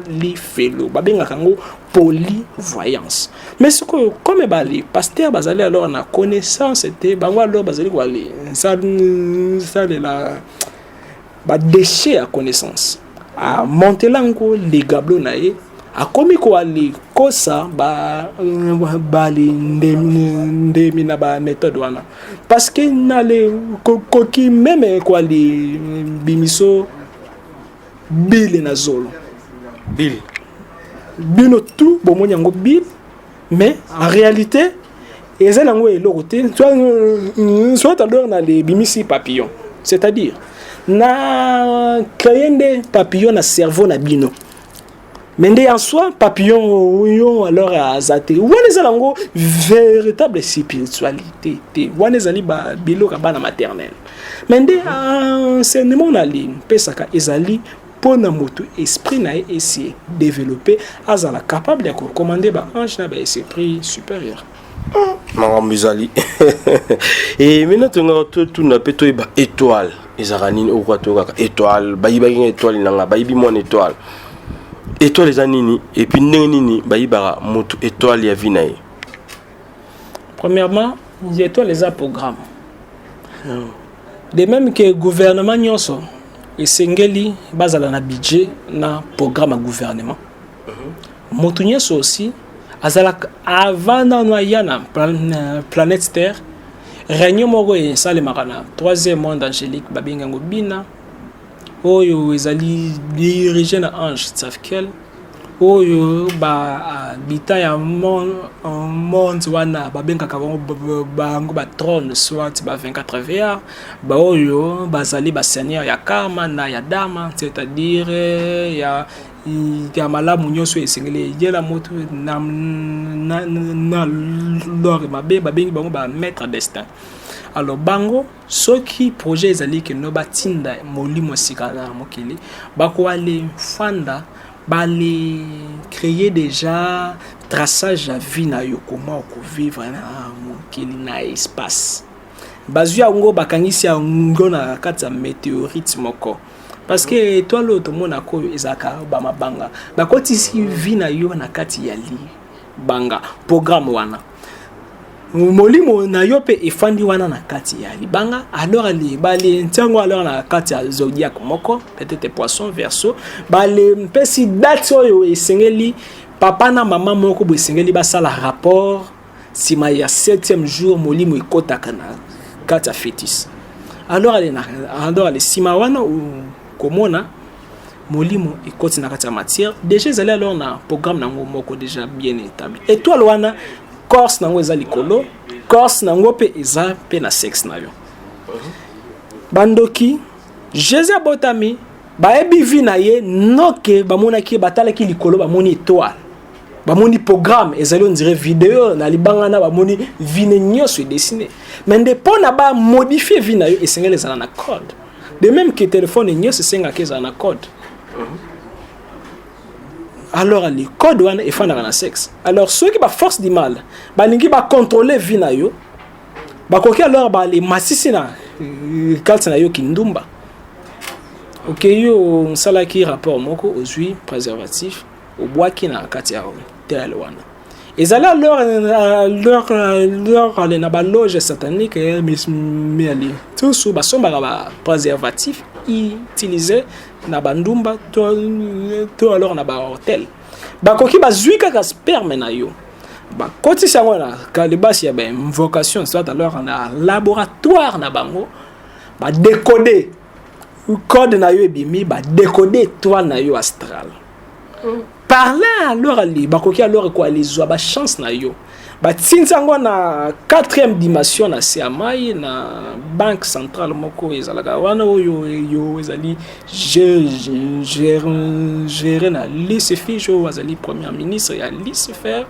lifelo, babengaka yango polyvoyance. Mais sikoyo, comme bali pasteur bazali alors na connaissance te, bango alors bazali koale salela badéchet ya connaissance, amontela yango ligablo na ye, akomi koali kosa bali ndemi na baméthode wana, parce que nale koki même koali bimiso bile na zolo. Bile. Bino tout bomoni yango bile, mais en réalité eza nango eloko te. Soit alors na le bimisi papillon, c'est-à-dire na créer nde papillon na cerveau na bino, mais nde en soi papillon oyo alors aza te. Wana eza nango véritable spiritualité te, wana ezali biloko ya bana maternelle. Mais nde enseignement na mpesaka ezali mpo na moto esprit na ye esi développé, azala capable ya kocommander baange na baesprit supérieur. Makambo ezali. E maintenant tongaka totuna mpe toyeba étoile ezalaka nini. Okoka toyokaka étoile, bayibaki nga étoile nanga, bayibi mwana étoile. Étoile eza nini? Et puis ndenge nini bayibaka motu étoile ya vie na ye? Premièrement, étoile eza programme. De même que gouvernement nyonso esengeli bazala na budget na programme ya gouvernement, motu nyonso aussi azalaka. Avant nano aya na planète Terre, réunion moko esalemaka na troisième monde angélique, babengi yango Bina, oyo ezali dirigé na ange Tsafkiel, oyo bahabitants ya monde wana babengaka bango batrône, soit ba 24 va, baoyo bazali baseigneur ya karma na ya dharma, c'est-à-dire ya malamu nyonso esengeli eyela moto na lore mabe, babengi bango bamaître destin. Alors bango, soki projet ezali kendo batinda molimo sika na mokili, bakoale fanda, bale créer déjà traçage ya vie na yo, comment okovivre na mokili na espace. Bazwi yango, bakangisi yango na kati ya météorite moko, parce que étoile oyo tomonaka oyo ezalaka bamabanga, bakotisi vie na yo na kati ya libanga. Programme wana, molimo na yo mpe efandi wana na kati ya libanga. Alors ali bale ntiango alors na kati ya zodiaque moko, peut-être Poisson, Verseau, bale mpesi date oyo esengeli. Papa na mama moko boye esengeli basala rapport nsima ya 7e jour, molimo ekɔtaka na kati ya fœtus. Alors ale na alors ale nsima wana komona molimo ekɔti na kati ya matière, déjà ezali alors na programme nango moko déjà bien établi. Étoile wana, course nango eza likolo, course nango mpe eza mpe na sexe na yo. Bandoki, Jésus abotami, bayebi vie na ye noke, bamonaki ye, batalaki likolo, bamoni étoile, bamoni programme ezali, on dirait vidéo na libanga na bamoni vie ne nyonso edessiner. Mais nde mpo na bamodifier vie na yo, esengeli ezala na code, de même que telefone nyonso esengaka ezala na code. Alors ali code wana efandaka na sexe. Alors soki baforce du mal balingi bacontrôle vie na yo, bakoki alors balemasisi na kati na yo kindumba. Okei, osalaki rapport moko, ozwi préservatif, obwaki na kati ya tel wana ezali alors ale na baloge satanique miali tusu basombaka bapréservatif utilisé na bandumba to alors na bahotel. Bakoki bazwi kaka sperme na yo, bakotisi yango na kalebasi ya bainvocation, soit alors na laboratoire na bango, badécoder code na yo, ebimi, badécoder étoile na yo astrale. Par là alors ali bakoki alors koalizwa bachance na yo, batindi yango na quatrième dimension na se ya mai, na banque centrale moko ezalaka wana, oyo yo ezali géré na Lucifer, oyo azali premier ministre ya Lucifer.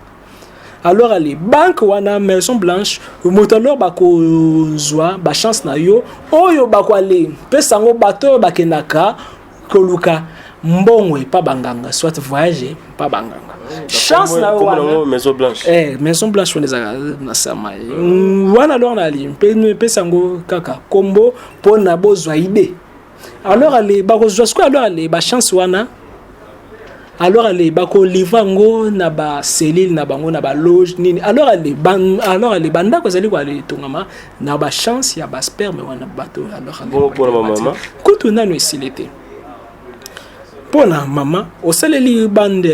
Alors ale banque wana, Maison Blanche, moto alors bakozwa bachance na yo oyo bakoale pesa yango bato oyo bakendaka koluka mbongo epa banganga, soit voyage epa banganga, chance na yo wana. Maison Blanche. Eh, Maison Blanche wana ezalaka na sama wana. Alors nali mpesa yango kaka kombo mpona bozwa idée. Alors ale bakozwa sikoyo, alors ale bachance wana, alors ale bakolivre yango na bacellule na bango, na baloge nini. Alors ale alors ale bandako ezali koale etongama na bachance ya basperme wana bato. Alors Bongo mpona bamama? Kutu nano esili te. Mpo na mama, osaleli bande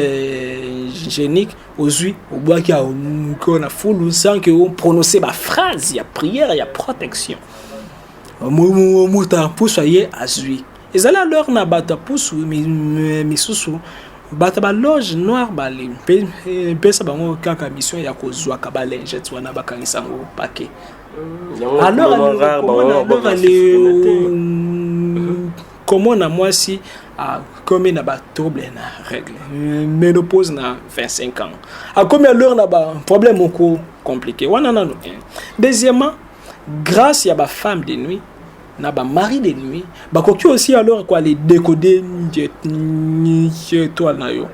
hygiénique, ozwi, obwaki yango na fulu sans que oprononce baphrase ya prière ya protection. Moto ya pusu aye, azwi, ezali alors na bato ya pusu misusu, bato baloge noire, bale mpesa bango kaka mission ya kozwaka balingete wana, bakangisa yango pake. Alors ale komona mwasi akomi na batrouble na règle, ménopause na 25 ans, akomi alors na baproblème moko compliqué wana nano. Deuxièmement, grâce ya bafemme de nuit na bamari de nuit, bakoki aussi alors koale décoder étoile na yo.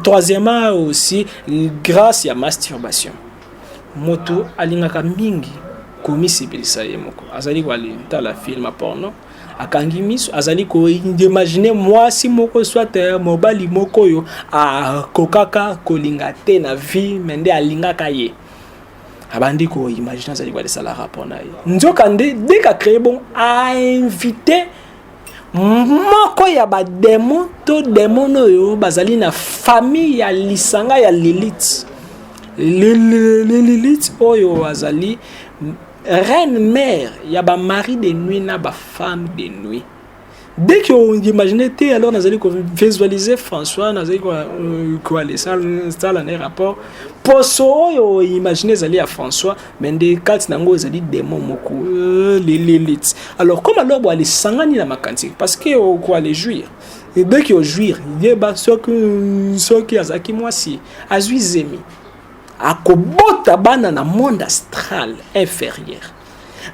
Troisièmement aussi, grâce ya masturbation. Moto alingaka mingi komisepelisa ye moko, azali koale tala film porno, akangi miso, azali koimaginer mwasi moko, soit mobali moko oyo akokaka kolinga te na vie, mais nde alingaka ye, abandi koimaginer azali koalesala rapport na ye. Nzoka nde dès qu'acréer bon, ainvite moko ya badémon to démon oyo bazali na famille ya lisanga ya Lilith. Lilith oyo azali reine mère ya bamari de nuit na bafemme de nuit. Dès que on imagine te, alors nazali visualiser François, nazali koalesala na rapport, poso oyo imagine ezali ya François, mais nde kati na yango ezali démon moko, Lilith. Alors comme alors boale sangani na makanisi, parce que okoale jouir, dès que ojouir, yeba soki azalaki mwasi, azwi zemi, akobota bana na monde astral inférieur.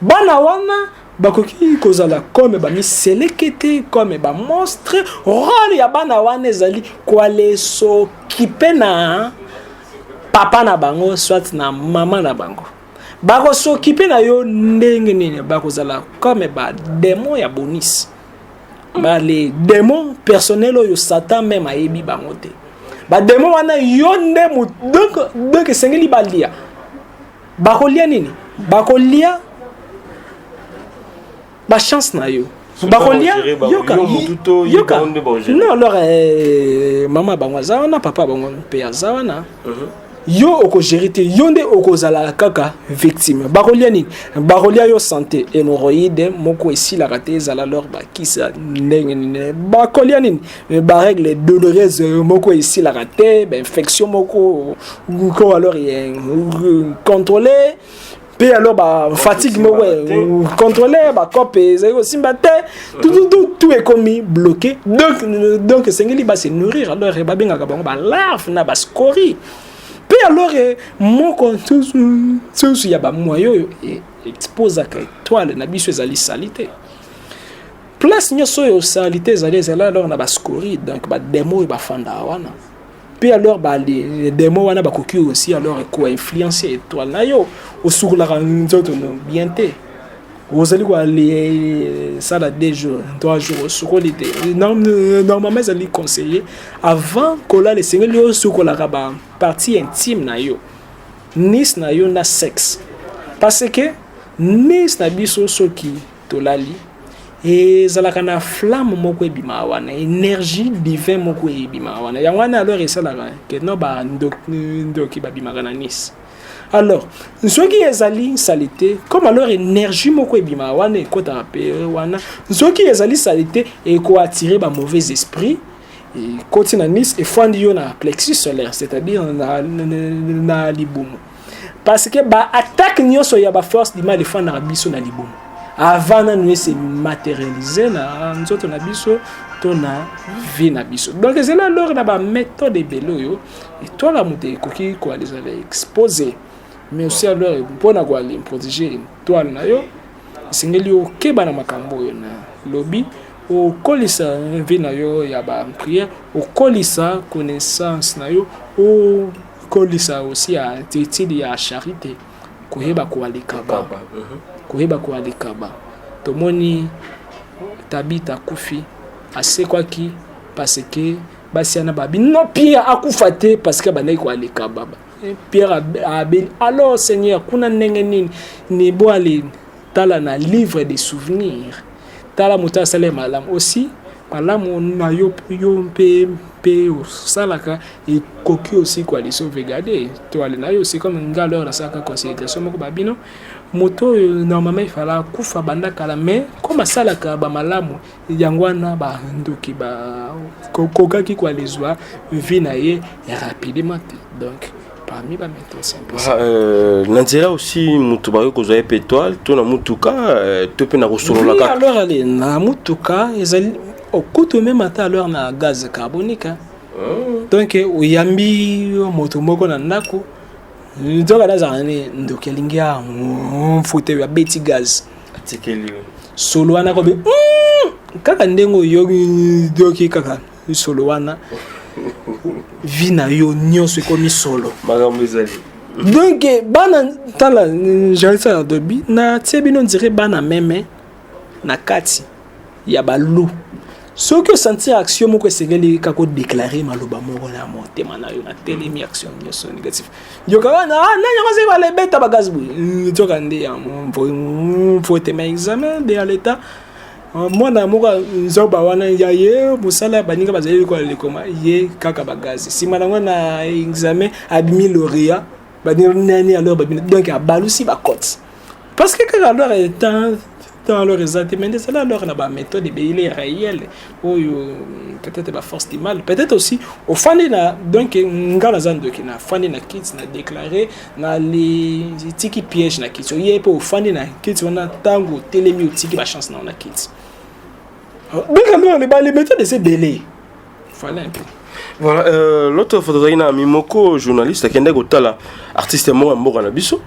Bana wana bakoki kozala comme bamiseleke te, comme bamonstre. Rôle ya bana wana ezali koale s'occuper na papa na bango, soit na mama na bango. Bakos'occuper na yo ndenge nini? Bakozala comme badémon ya bonus, bale démon personnel oyo Satan même ayebi bango te. Badémon wana yo nde. Donc esengeli balia. Bakolia nini? Bakolia bachance na yo. Bakolia, yoka, yoka. Non, alors mama bango aza wana, papa bango mpe aza wana. Yo okogérer te, yo nde okozala kaka victime. Bakolia nini? Bakolia yo santé, hémorroïde moko esilaka te, ezala alors bakisa ndenge nini. Bakolia nini? Barègle douloureuse moko esilaka te, bainfection moko ko alors contrôlé, mpe alors bafatigue moko contrôlé, bacope ezali kosimba te, tout ekomi bloqué. Donc esengeli base nourrir. Alors babengaka bango balarve na bascories. Mpe alors moko susu ya bamoyen oyo exposaka étoile na biso ezali saleté. Place nyonso oyo saleté ezali, ezali alors na bascories, donc badémon oyo bafandaka wana. Mpe alors badémon wana bakoki aussi alors koinfluencer étoile na yo. Osukolaka nzoto bien te, ozali koale sala 2 jours, 3 jours osukoli te. Normalement ezali conseillé, avant kolala esengeli osukolaka bapartie intime na yo, anus na yo na sexe, parce que anus na biso, soki tolali, ezalaka na flamme moko ebimaka wana, énergie divin moko ebimaka wana. Yango wana alors esalaka ke no bandoki babimaka na anus. Alors soki ezali saleté, comme alors énergie moko ebimaka wana, ekɔtaka mpe wana, soki ezali saleté, ekoattire bamauvais esprit, ekoti na anus, efandi yo na plexus solaire, c'est-à-dire na libumu, parce que baattaque nyonso ya baforce du mal efandaka biso na libumu avant nanu ese matérialiser na nzoto na biso to na vie na biso. Donc ezali alors na baméthode ebele oyo étoile ya moto ekoki koalizala expose. Mais aussi alors, mpona koali protéger étoile na yo, esengeli okeba na makambo oyo na lobi: okolisa vie na yo ya baprière, okolisa connaissance na yo, okolisa aussi attitude ya charité, koyeba koalikaba, koyeba koalikaba. Tomoni Tabita akufi, asekwaki parce que basi wana babi non, Pierre akufa te, parce que bandaki koaleka baba. Pierre abeli: alors Seigneur, kuna ndenge nini? Ni bo ale tala na livre de souvenir, tala moto asala malamu aussi, malamu na yo, yo mpe osalaka, ekoki aussi koali sauvegarde to ale na yo aussi. Comme nga alors nasalaka considération moko, babino moto oyo normalement ifala akufa banda kala, mais comme asalaka bamalamu, yango wana bandoki bakokaki koalizwa vie na ye rapidement te. Donc parmi baméthode, c'est un peu ça. Na nzela aussi moto bakoki kozwa ye mpe étoile, to na mutuka, to mpe na kosolola Oui, kaka? Alors ale na mutuka ezali okutu, même ata alors na gaz carbonique, hein. Donc oyambi moto moko na ndako, nzoka nazala ni ndoki, alingi amfute oyo, abeti gaz. Atikeli yo. Solo wana kobe kaka ndenge oyoki kaka solo wana, vie na yo nyonso ekomi solo. Makambo ezali. Donc bana, tala, jalisa dobi natie bino ndire bana meme na kati ya balu. Soki osentir action moko, esengeli kaka odéclare maloba moko na motema na yo: natelemi action nyonso négatif. Yoka wana, ah, nani yango azali balebeta bagaz boye? Nzoka nde ya fotema examen de ya l'état. Mwana moko nzoba wana ya ye mosala, baninga bazali kola lekoma, ye kaka bagazi. Nsima nango na examen abimi lauréat. Baninga nani alors babimi? Donc abalusi bacote parce que kaka alors temps alors eza te. Mais ezali alors na baméthode ebele réel oyo peut-être baforce du mal, peut-être aussi ofandi na, donc nga naza ndoki, nafandi na kiti, na déclaré, na litiki piège na kiti, oye mpe ofandi na kiti wana. Ntango otelemi, otiki bachance na yo na kiti. Donc alors les méthodes eza ebele, voilà un peu. Voilà, l'autre fois tozalaki na ami moko journaliste, akendaki kotala artiste moko ya mboka na biso.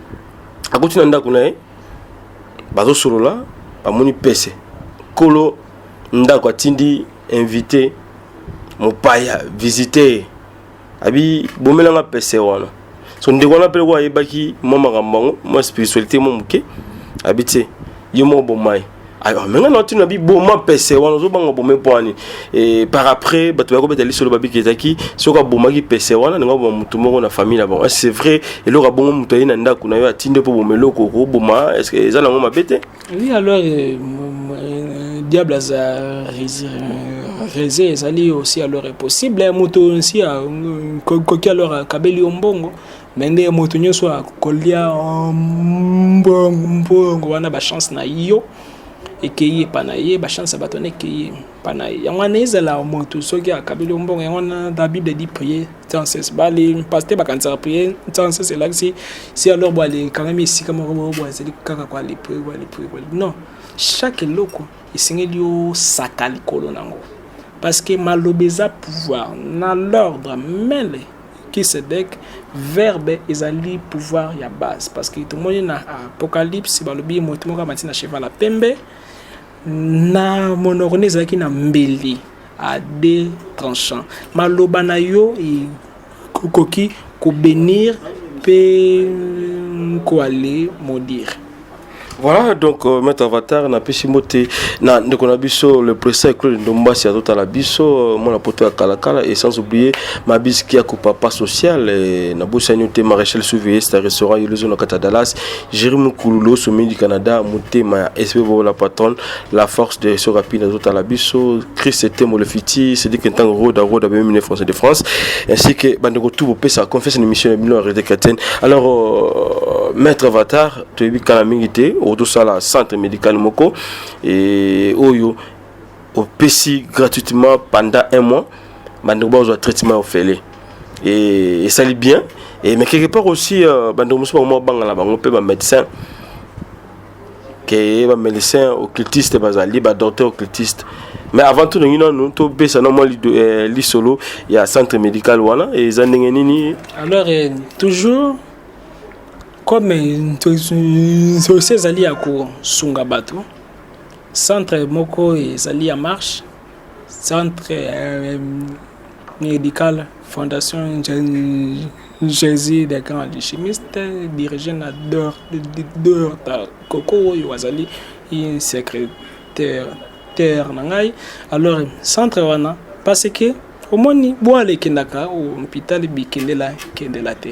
Akoti na ndako na ye, bazosolola, bamoni pese. Kolo ndako atindi invité, mopaya, visiter, abi bomelanga pese wana. So ndeko wana mpe loko ayebaki mwa makambo yango, mwa spiritualité mwa moke, abi te, ye moko boma ye. Alors menga na ntina bi boma pese wana, ozobanga bome mpo wani. Et par après bato bakobeta lisolo, babiki ezalaki soki abomaki pese wana, ndenge aboma motu moko na famille na bango. C'est vrai, eloko abongo, moto aye na ndako na yo, atindi mpo boma eloko, okoboma, est ce que eza nango mabe te? Oui, alors Diable aza rese, ezali aussi alors possible. Moto nsi akoki alors akabeli yo mbongo, me nde moto nyonso akolia mbongo wana, bachance na yo ekei epa na ye, bachance ya bato wana ekei epa na ye. Yango wana ezala moto soki akabeli yo mbongo, yango wana la Bible dit: prier sans cesse. Bale pasteur bakanisaka prier sans cesse elakisi si alors bo alekangami esika moko bo azali kaka koale prier, koale prier, koale. Non, chaque eloko esengeli osaka likolo nango, parce que maloba eza pouvoir. Na l'ordre Melchisedek, verbe ezali pouvoir ya base, parce que tomoni na Apocalypse, balobi moto moko amati na cheval ya pembe, na monoko nde ezalaki na mbeli à deux tranchants. Maloba na yo ekoki kobénir mpe koale maudire. Voilà, donc Maître Avatar, napesi mbote na ndeko na biso le président Claude Ndombasi, azotala biso, mwana poto ya kalakala, et sans oublier Mabiski ya papa social, et nabosani te Maréchal Souveye, c'est un restaurant Yolozo na kati ya Dallas, Jérémy Kululo, sommet du Canada, motema ya SP Bobo, la patronne, la force de réseau rapide, azotala biso, Chris Temo le Fiti, Cédric Ntango Roda Roda Bemine Français de France, ainsi que bandeko tout bopesa confiance na émission ya bino ya Réalité Chrétienne. Alors Maître Avatar, toyebi kala mingi te otosala centre médical moko e oyo opesi gratuitement pendant un mois, bandeko bazwa traitement ofele et esali bien. Et mais quelque part aussi bandeko mosusu bango bangala bango mpe bamédecin, ke bamédecin occultiste bazali, badocteur occultiste. Mais avant tout, ndenge nanu topesa na mwa lisolo ya centre médical wana eza ndenge nini? Alors toujours comme tosi ezali ya kosunga bato, centre moko ezali ya marche, centre médical Fondation Jésus des Grands Alchimistes, dirigé na Dorta Koko, oyo azali secrétaire terre na ngai. Alors centre wana, parce que omoni bwala ekendaka hôpital, bikendela kendela te,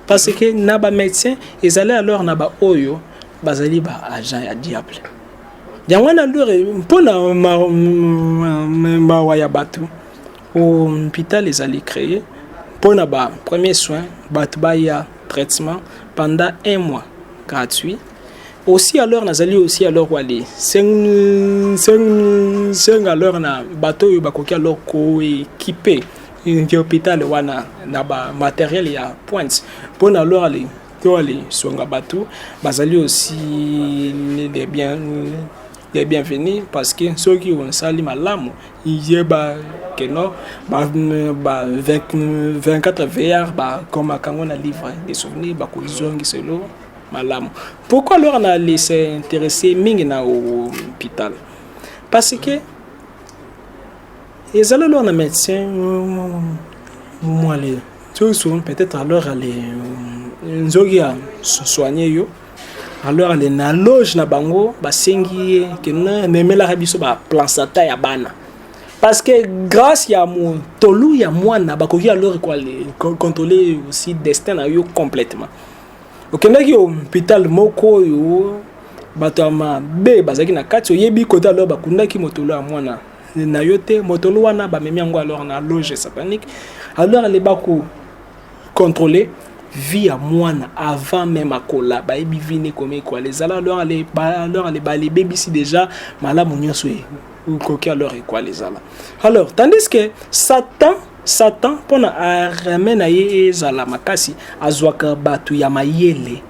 parce que na bamédecin ezali alors na baoyo bazali baagent ya diable. Yango wana alors mpona mawa ya bato, hôpital ezali créé mpona ba premier soin, bato baya traitement pendant un mois gratuit. Aussi alors nazali aussi alors wale seng seng alors na bato oyo bakoki alors koéquiper hôpital wana na bamatériel ya pointe mpona alors ale to ale songa bato, bazali aussi les bienvenus, parce que soki osali malamu, yeba keno ba 24 VR bakomaka yango na livre de souvenir, bakozongiselo malamu. Pourquoi alors na laisse intéressé mingi na hôpital? Parce que ezali alors na médecin mwale soki peut-être alors ale nzoki ya soigner yo, alors ale na loge na bango basengi ye ke memelaka biso baplacenta ya bana, parce que grâce ya motolu ya mwana bakoki alors contrôler aussi destin na yo complètement. Okendaki hôpital moko oyo bato ya mabe bazalaki na kati, oyebi kote alors bakundaki motolu ya mwana na yo te. Motolu wana bamemi yango alors na loge satanique, alors ale bako contrôler vie ya mwana avant même akola, bayebi vie ne komi ekoala ezala. Alors ale alors ale balebebisi déjà malamu nyonso ekoki alors ekoala ezala. Alors tandis que Satan mpona arme na ye ezala makasi, azwaka bato ya mayele,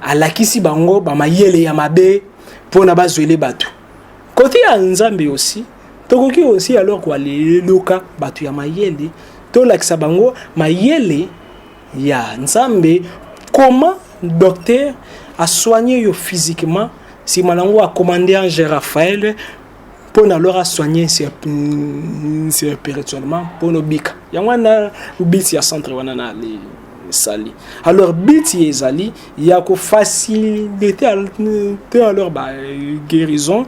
alakisi bango bamayele ya mabe mpona bazwele bato. Kote ya Nzambe aussi, tokoki aussi alors koaleluka bato ya mayele, tolakisa bango mayele ya Nzambe, comment docteur asoigne yo physiquement, nsima nango acommande ange Raphaël mpona alors asoigne spirituellement mpona obika. Yango wana but ya centre wana na esali. Alors but ezali ya kofaciliter te alors baguérison,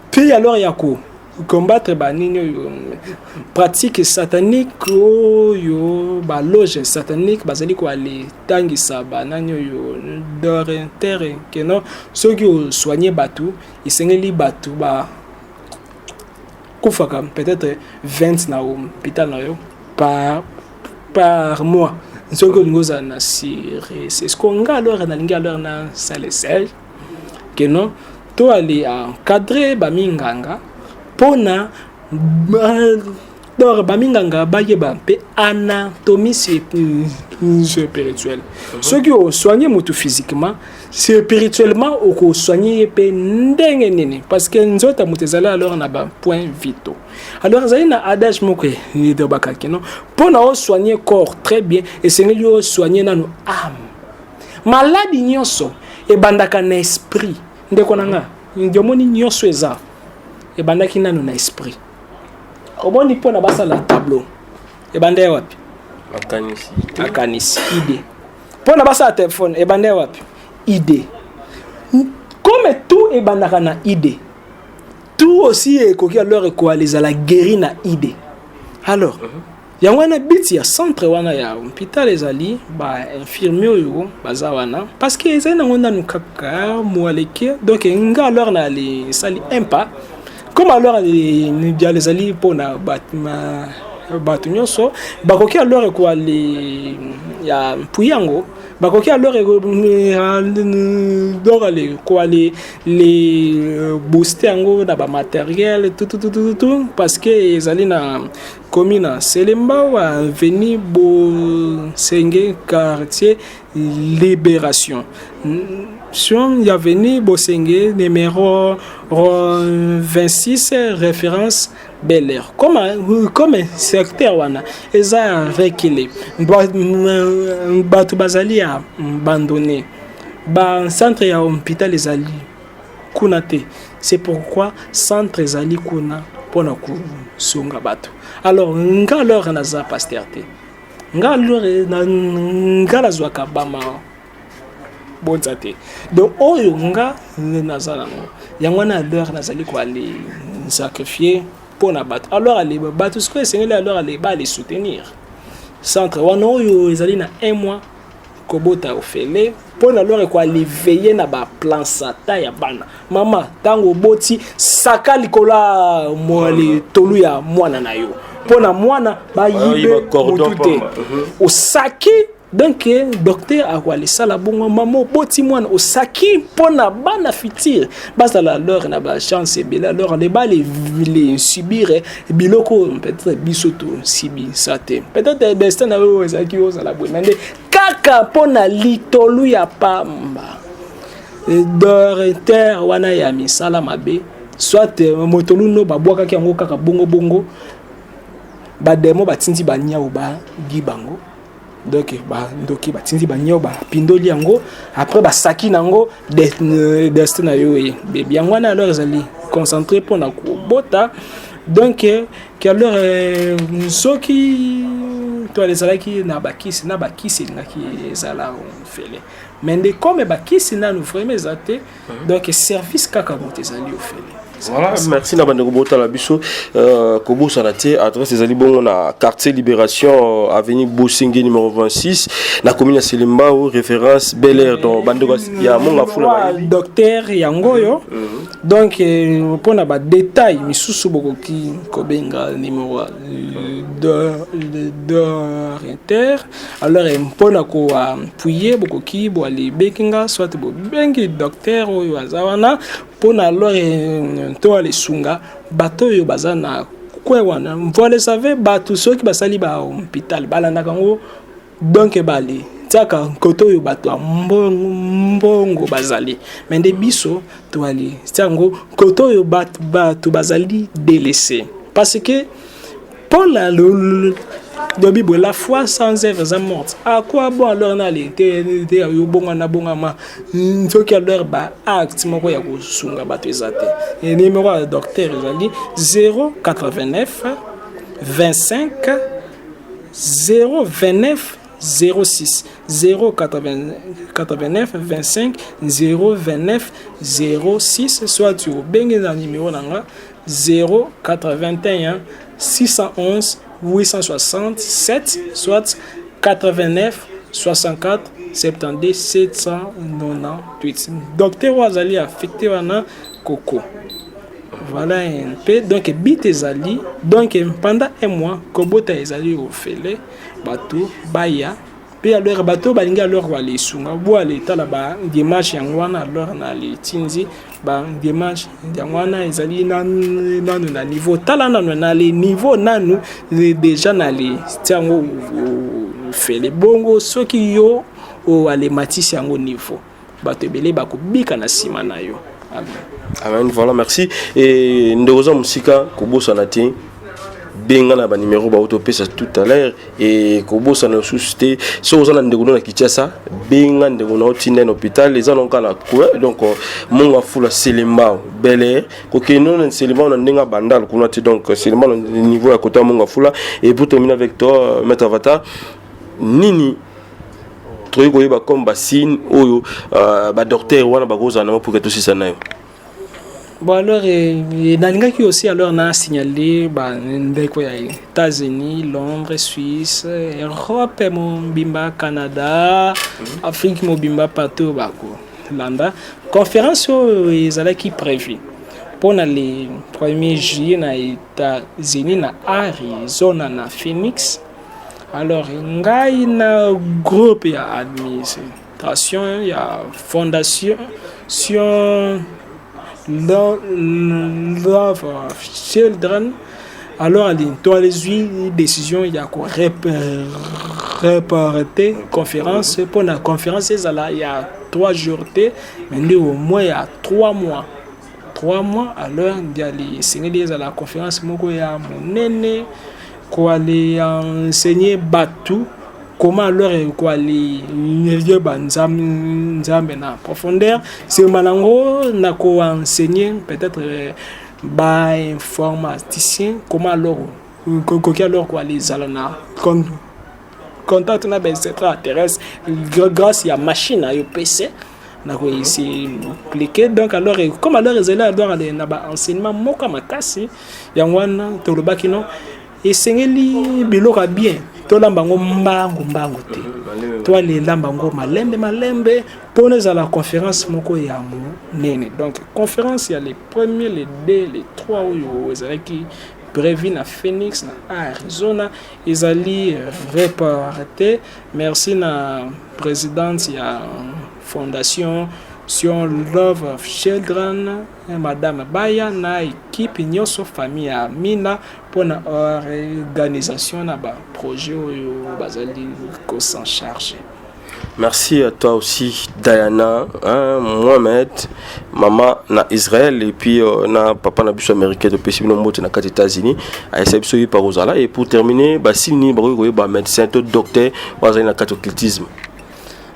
mpe alors ya ko combattre banini oyo pratique satanique, oyo baloge satanique bazali koaletangisa banani oyo docteur keno soki osoigne bato, esengeli bato ba Kufaka peut-être 20 na hôpital na yo par mois. Soki olingi ozala na sire, ce que nga alors nalingi, alors nasala essai ke non, to aller encadrer baminganga mpona donc baminganga bayeba mpe anatomie spirituelle. Soki osoigne motu physiquement, spirituellement okosoigne ye mpe ndenge nini? Parce que nzoto ya moto ezali alors na bapoint vitaux. Alors ezali na adage moko elobaka ke non, mpo na osoigne corps très bien, esengeli osoigne nano âme. Maladi nyonso ebandaka na esprit. Ndeko na nga, omoni, nyonso eza ebandaki nano na esprit. Omoni, mpona basala tableau, ebanda ya wapi? Makanisi. Makanisi, idée. Mpona basala telefone, ebanda ya wapi? Idée. Comme tout ebandaka na idée, tout aussi ekoki alors ekoala ezala guéri na idée. Alors yango wana but ya centre wana ya hôpital ezali bainfirmier oyo baza wana, parce que ezali nango nanu kaka moaleke. Donc nga alors na esali un pas, comme alors dial ezali mpona bato nyonso bakoki alors ekoale ya mpui yango, bakoki alors donc koale le booster yango na bamatériel, tout, tout, tout, tout, tout, parce que ezali na commune na Selembao, avenue Bosenge, quartier Libération, sur avenue Bosenge numéro 26, référence Bel Air. Comme secteur wana eza reculé, bato bazali abandonné, bacentre ya hôpital ezali kuna te. C'est pourquoi centre ezali kuna mpona kosunga bato. Alors nga alors naza pasteur te, nga alors nga nazwaka bama bonza te. Donc oyo nga naza nango, yango wana alors nazali koale sacrifier mpona bato. Alors ale bato sikoyo esengeli alors ale baale soutenir centre wana oyo ezali na un mois kobota ofele, mpona alors ekoaleveye na baplacenta ya bana. Mama, ntango oboti, saka likolo ya tolu ya mwana na yo, mpona mwana bayibe motu te. Osaki, donc docteur akoalisala bongo. Mama, oboti mwana, osaki mpona bana futur bazala alors na bachance ebele, alors le bale subir biloko oyo peut-être biso tosibisa te. Peut-être destin na oyo ezalaki ozala boye, mais nde kaka mpona litolu ya pamba, docteur wana ya misala mabe, soit motolu no babwakaki yango kaka bongo bongo, bademo batindi baniau bagi bango. Donc bandoki batindi baniau, bapindoli yango, après basaki nango destin na yo ebebi. Yango wana alors ezali concentré mpona kobota. Donc ke alors soki to ezalaki na bakisi, na bakisi elingaki ezala ofele, mais nde comme bakisi nanu vraiment eza te, donc service kaka moto ezali ofele. Voilà, merci na bandeko botala biso. Kobosana te, adresse ezali bongo na quartier Libération, avenue Bosenge numéro 26, na commune ya Selembao, référence Bel Air. Donc bandeko ya Monga Fula. Docteur yango oyo. Donc mpona badetail misusu, bokoki kobenga numéro docteur. Alors mpona koappuyer, bokoki boalebengi nga, soit bobengi docteur oyo aza wana, mpona alors to alesunga bato oyo baza na kwe wana. Vous le savez, bato soki basali bahôpital, balandaka yango, donc bale tiaka kote oyo bato ya mbongo bazali, mais nde biso toali tia yango kote oyo bato bazali délaissé, parce que Paul lobi boye: la foi sans œuvre eza morte. À quoi bon alors nali te te yo bongwana bongama soki alors ba acte moko ya kosunga bato eza te? Numéro ya docteur ezali 089 25 029 06, 089 25 029 06, soit obenge na numéro na nga 081 611 867, soit 89 64 72 798. Docteur oyo azali affecté wana koko. Voilà mpe donc but ezali donc pendant un mois kobota ezali ofele, bato baya. Mpe alors bato balingi alors balesunga bo aletala badémarche yango wana. Alors na letindi badémarche yango wana ezali nanu na niveau, tala nanu na le niveau nanu déjà na le tia yango ofele. Bongo soki yo alematisi yango niveau, bato ebele bakobika na nsima na yo. Amen. Amen. Voilà, merci. Et ndeko oza mosika, kobosana te, benga na banimero bautopesa tout à l'heure. E kobosana lisusu te, soki oza na ndeko no na Kinshasa, benga ndeko na otinda na hôpital. Eza nango kaka na coin, donc Monga Fula, Selembao, Bel Air. Kokende na Selembao na ndenge ya Bandal kuna te, donc Selembao na niveau ya kota Monga Fula. Et pour terminer avec toi, maître Avatar, nini tokoki koyeba comme basigne oyo badocteur wana bakozala nango pour ke tosisa na yo? Bon, alors nalingaki aussi alors na signaler bandeko ya États-Unis, Londres, Suisse, Europe mobimba, Canada, Afrique mobimba, partout bakolanda conférence oyo ezalaki prévu mpona le 1er juillet na États-Unis, na Arizona, na Phoenix. Alors ngai na groupe ya administration ya fondation Sion Love of Children, alors ali toalizwi décision ya koreporter conférence, mpona conférence ezala ya 3 jours te, mais nde au moins ya 3 mois, 3 mois. Alors ndiali esengeli ezala conférence moko ya monene, koale enseigner bato comment alors koale yeba Nzambe na profondeur. Nsima nango na koenseigner peut-être bainformaticien comment alors koki alors koale ezala na contact na baextraterrestre grâce ya machine na yo PC na koexpliquer. Donc alors, comme alors ezali alors na baenseignement moko ya makasi, yango wana tolobaki no esengeli biloko ya bien tolamba yango mbangu mbangu te, toalelamba yango malembe malembe mpona ezala conférence moko ya monene. Donc conférence ya le premier, le 2, le 3 oyo ezalaki prévu na Phoenix, na Arizona, ezali reporté. Merci na présidente ya fondation Sion Love of Children, madame Baya, na équipe nyonso, famille ya Mina, mpona organisation na baprojet oyo bazali kosan charge. Merci à toi aussi, Diana, hein, Mohamed, maman na Israël et puis na papa na biso américain de Pessi mbote na kati États-Unis. Ayesa biso yi parozala. Et pour terminer, ba signe ba ko ba médecin to docteur bazali na kati occultisme?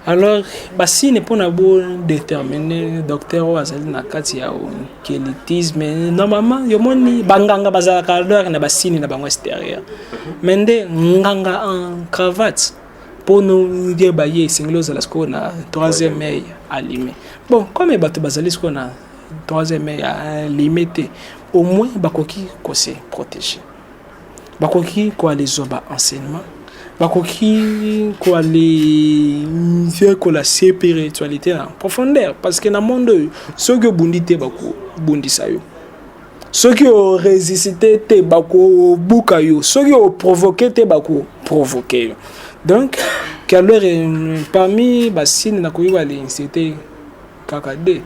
Alors basigne mpona bodéterminer docteur oyo azali na kati ya occultisme, normalement yomoni banganga bazalaka alors na basigne na bango extérieur, mais nde nganga en cravate, mpona oyeba ye, esengeli ozala sikoyo na troisième œil allumé. Bon, comme bato bazali sikoyo na troisième œil allumé te, au moins bakoki kose protéger, bakoki koalizwa ba enseignement, bakoki koale yekola spiritualité na profondeur, parce que na monde oyo, soki obundi te, bakobundisa yo, soki oresiste te, bakobuka yo, soki oprovoke te, bakoprovoke yo. Donc alors parmi basigne nakoki koale kaka deux.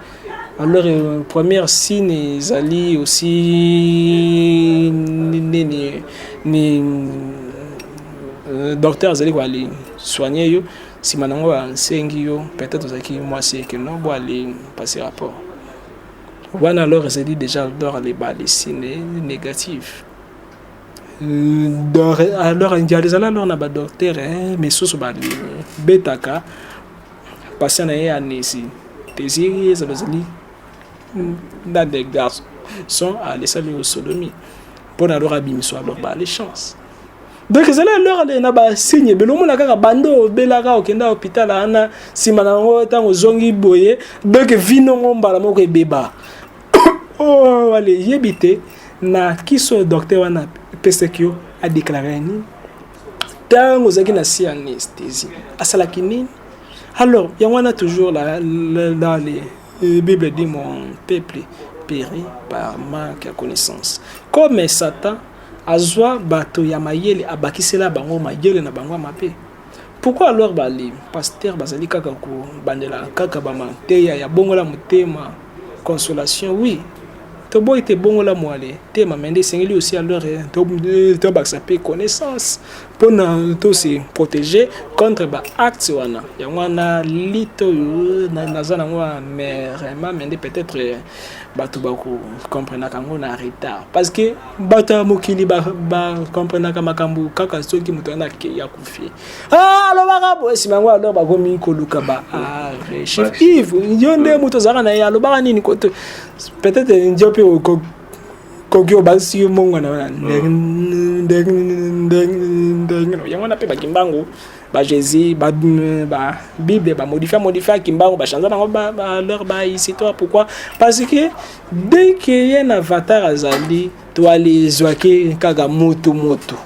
Alors première signe ezali aussi nini? Ni docteur azali koale soigner yo, nsima nango asengi yo, peut-être ozalaki mwasi, ekeno bo ale passer rapport wana. Alors ezali déjà alors aleba signe négatif. Alors ezali alors na badocteur misusu babetaka patient na ye anesthésie, ezala ezali na des garçons alesali yo sodomie mpona alors abimiso alors baale chance. Donc ezali alors ale na basigne ebele. Omona kaka bando obelaka, okenda hôpital wana, nsima na yango ntango ozongi boye, donc vinongo mbala moko ebeba. Oh, ale yebi te na kiso docteur wana apesaki yo, adéclaré nini ntango ozalaki na si anesthésie, asalaki nini. Alors yango wana toujours la, la, la, les Bible dit: mon peuple Périt par manque ya connaissance. Comme Satan azwa bato ya mayele, abakisela bango mayele na bango ya mabe. Pourquoi alors bali pasteur bazali kaka kobandela kaka bamateya ya bongola motema, consolation? Oui, toboyi te, bongola mwale te, mais nde esengeli aussi alors tobakisa mpe connaissance mpona tose protéger contre baacte wana. Yango wana lite oyo naza nango amèrement, mais nde peut-être bato bakocomprenaka yango na retard, parce que bato ya mokili bacomprenaka makambo kaka soki moto wana akei, akufi. Ah, alobaka boye, nsima yango alors bakomi koluka ba archive. Yves, yo nde moto ozalaka na ye, alobaka nini kote? Peut-être ndio mpe koki obasi yo mongo na wana ndenge yango wana mpe bakimbangu, baJésus, baBible bamodifia modifia kimbangu, bachange nango baleur, bahistoire. Pourquoi? Parce que dès que ye na avatar azali, toalizwaki kaka motu motu.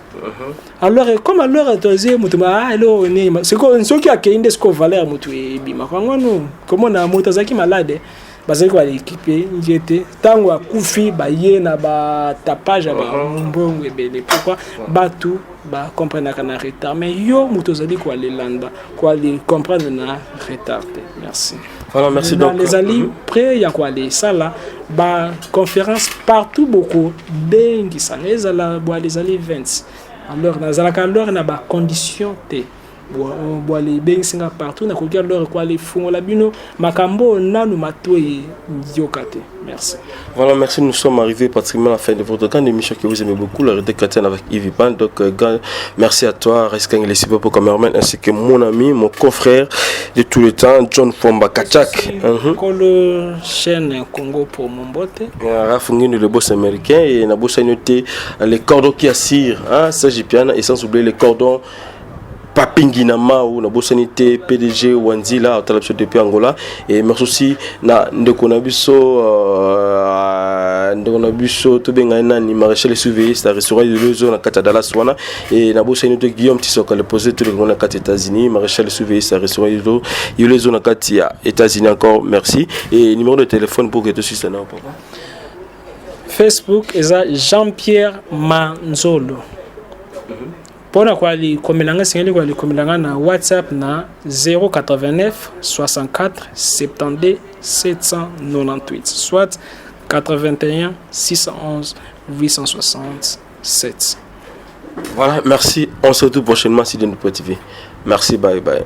Alors comme alors tozi motu, eloko nini soki akei nde sikoyo valeur ya motu ebimaka. Yango wana komona moto azalaki malade, bazali kobaekipe ye te. Ntango akufi, baye na batapage ya bambongo ebele. Pourquoi? Bato bacomprenaka na retard, mais yo moto ozali koalelanda, koale comprendre na retard te. Merci. Voilà, merci. Donc ezali prêt ya koale esala baconférence partout, bokobengisanga, ezala boale, ezali 20. Alors nazalaka alors na bacondition te. Boale ebengisinga partout, nakoki alors koale efungola bino makambo nanu matoi yoka te. Merci. Voilà, merci. Nous sommes arrivés pratiquement à la fin de votre grande émission que vous aimez beaucoup, la Réalité chrétienne avec Yves Ipan. Donc, merci à toi, Reskan Lesibo pour cameraman, ainsi que mon ami, mon confrère de tout le temps, John Fomba Kachak. Kolo chaîne Congo pour Mombote. Rafungini, le boss américain, et Nabosa noté les cordons qui assurent, hein, Serge Piana, et sans oublier les cordons Papingi na Mau, na bosani te PDG Wanzila otala biso depuis Angola. Et merci aussi na ndeko na biso, ndeko na biso tobenga nani, Maréchal Souveye, c'est restaurant de Lozo na kati ya Dallas wana. Et na bosani te Guillaume Tisoka, le posé tout le monde na kati États-Unis, Maréchal Souveye, c'est restaurant de Lozo na kati ya États-Unis. Encore merci. Et numéro de téléphone pour que tu suives na papa? Facebook eza Jean-Pierre Manzolo. Mpona koalikomela nga, esengeli koalikomela nga na WhatsApp na 089 64 72 798, soit 81 611 867. Voilà, merci. On se retrouve prochainement sur Dieu TV. Merci, bye bye.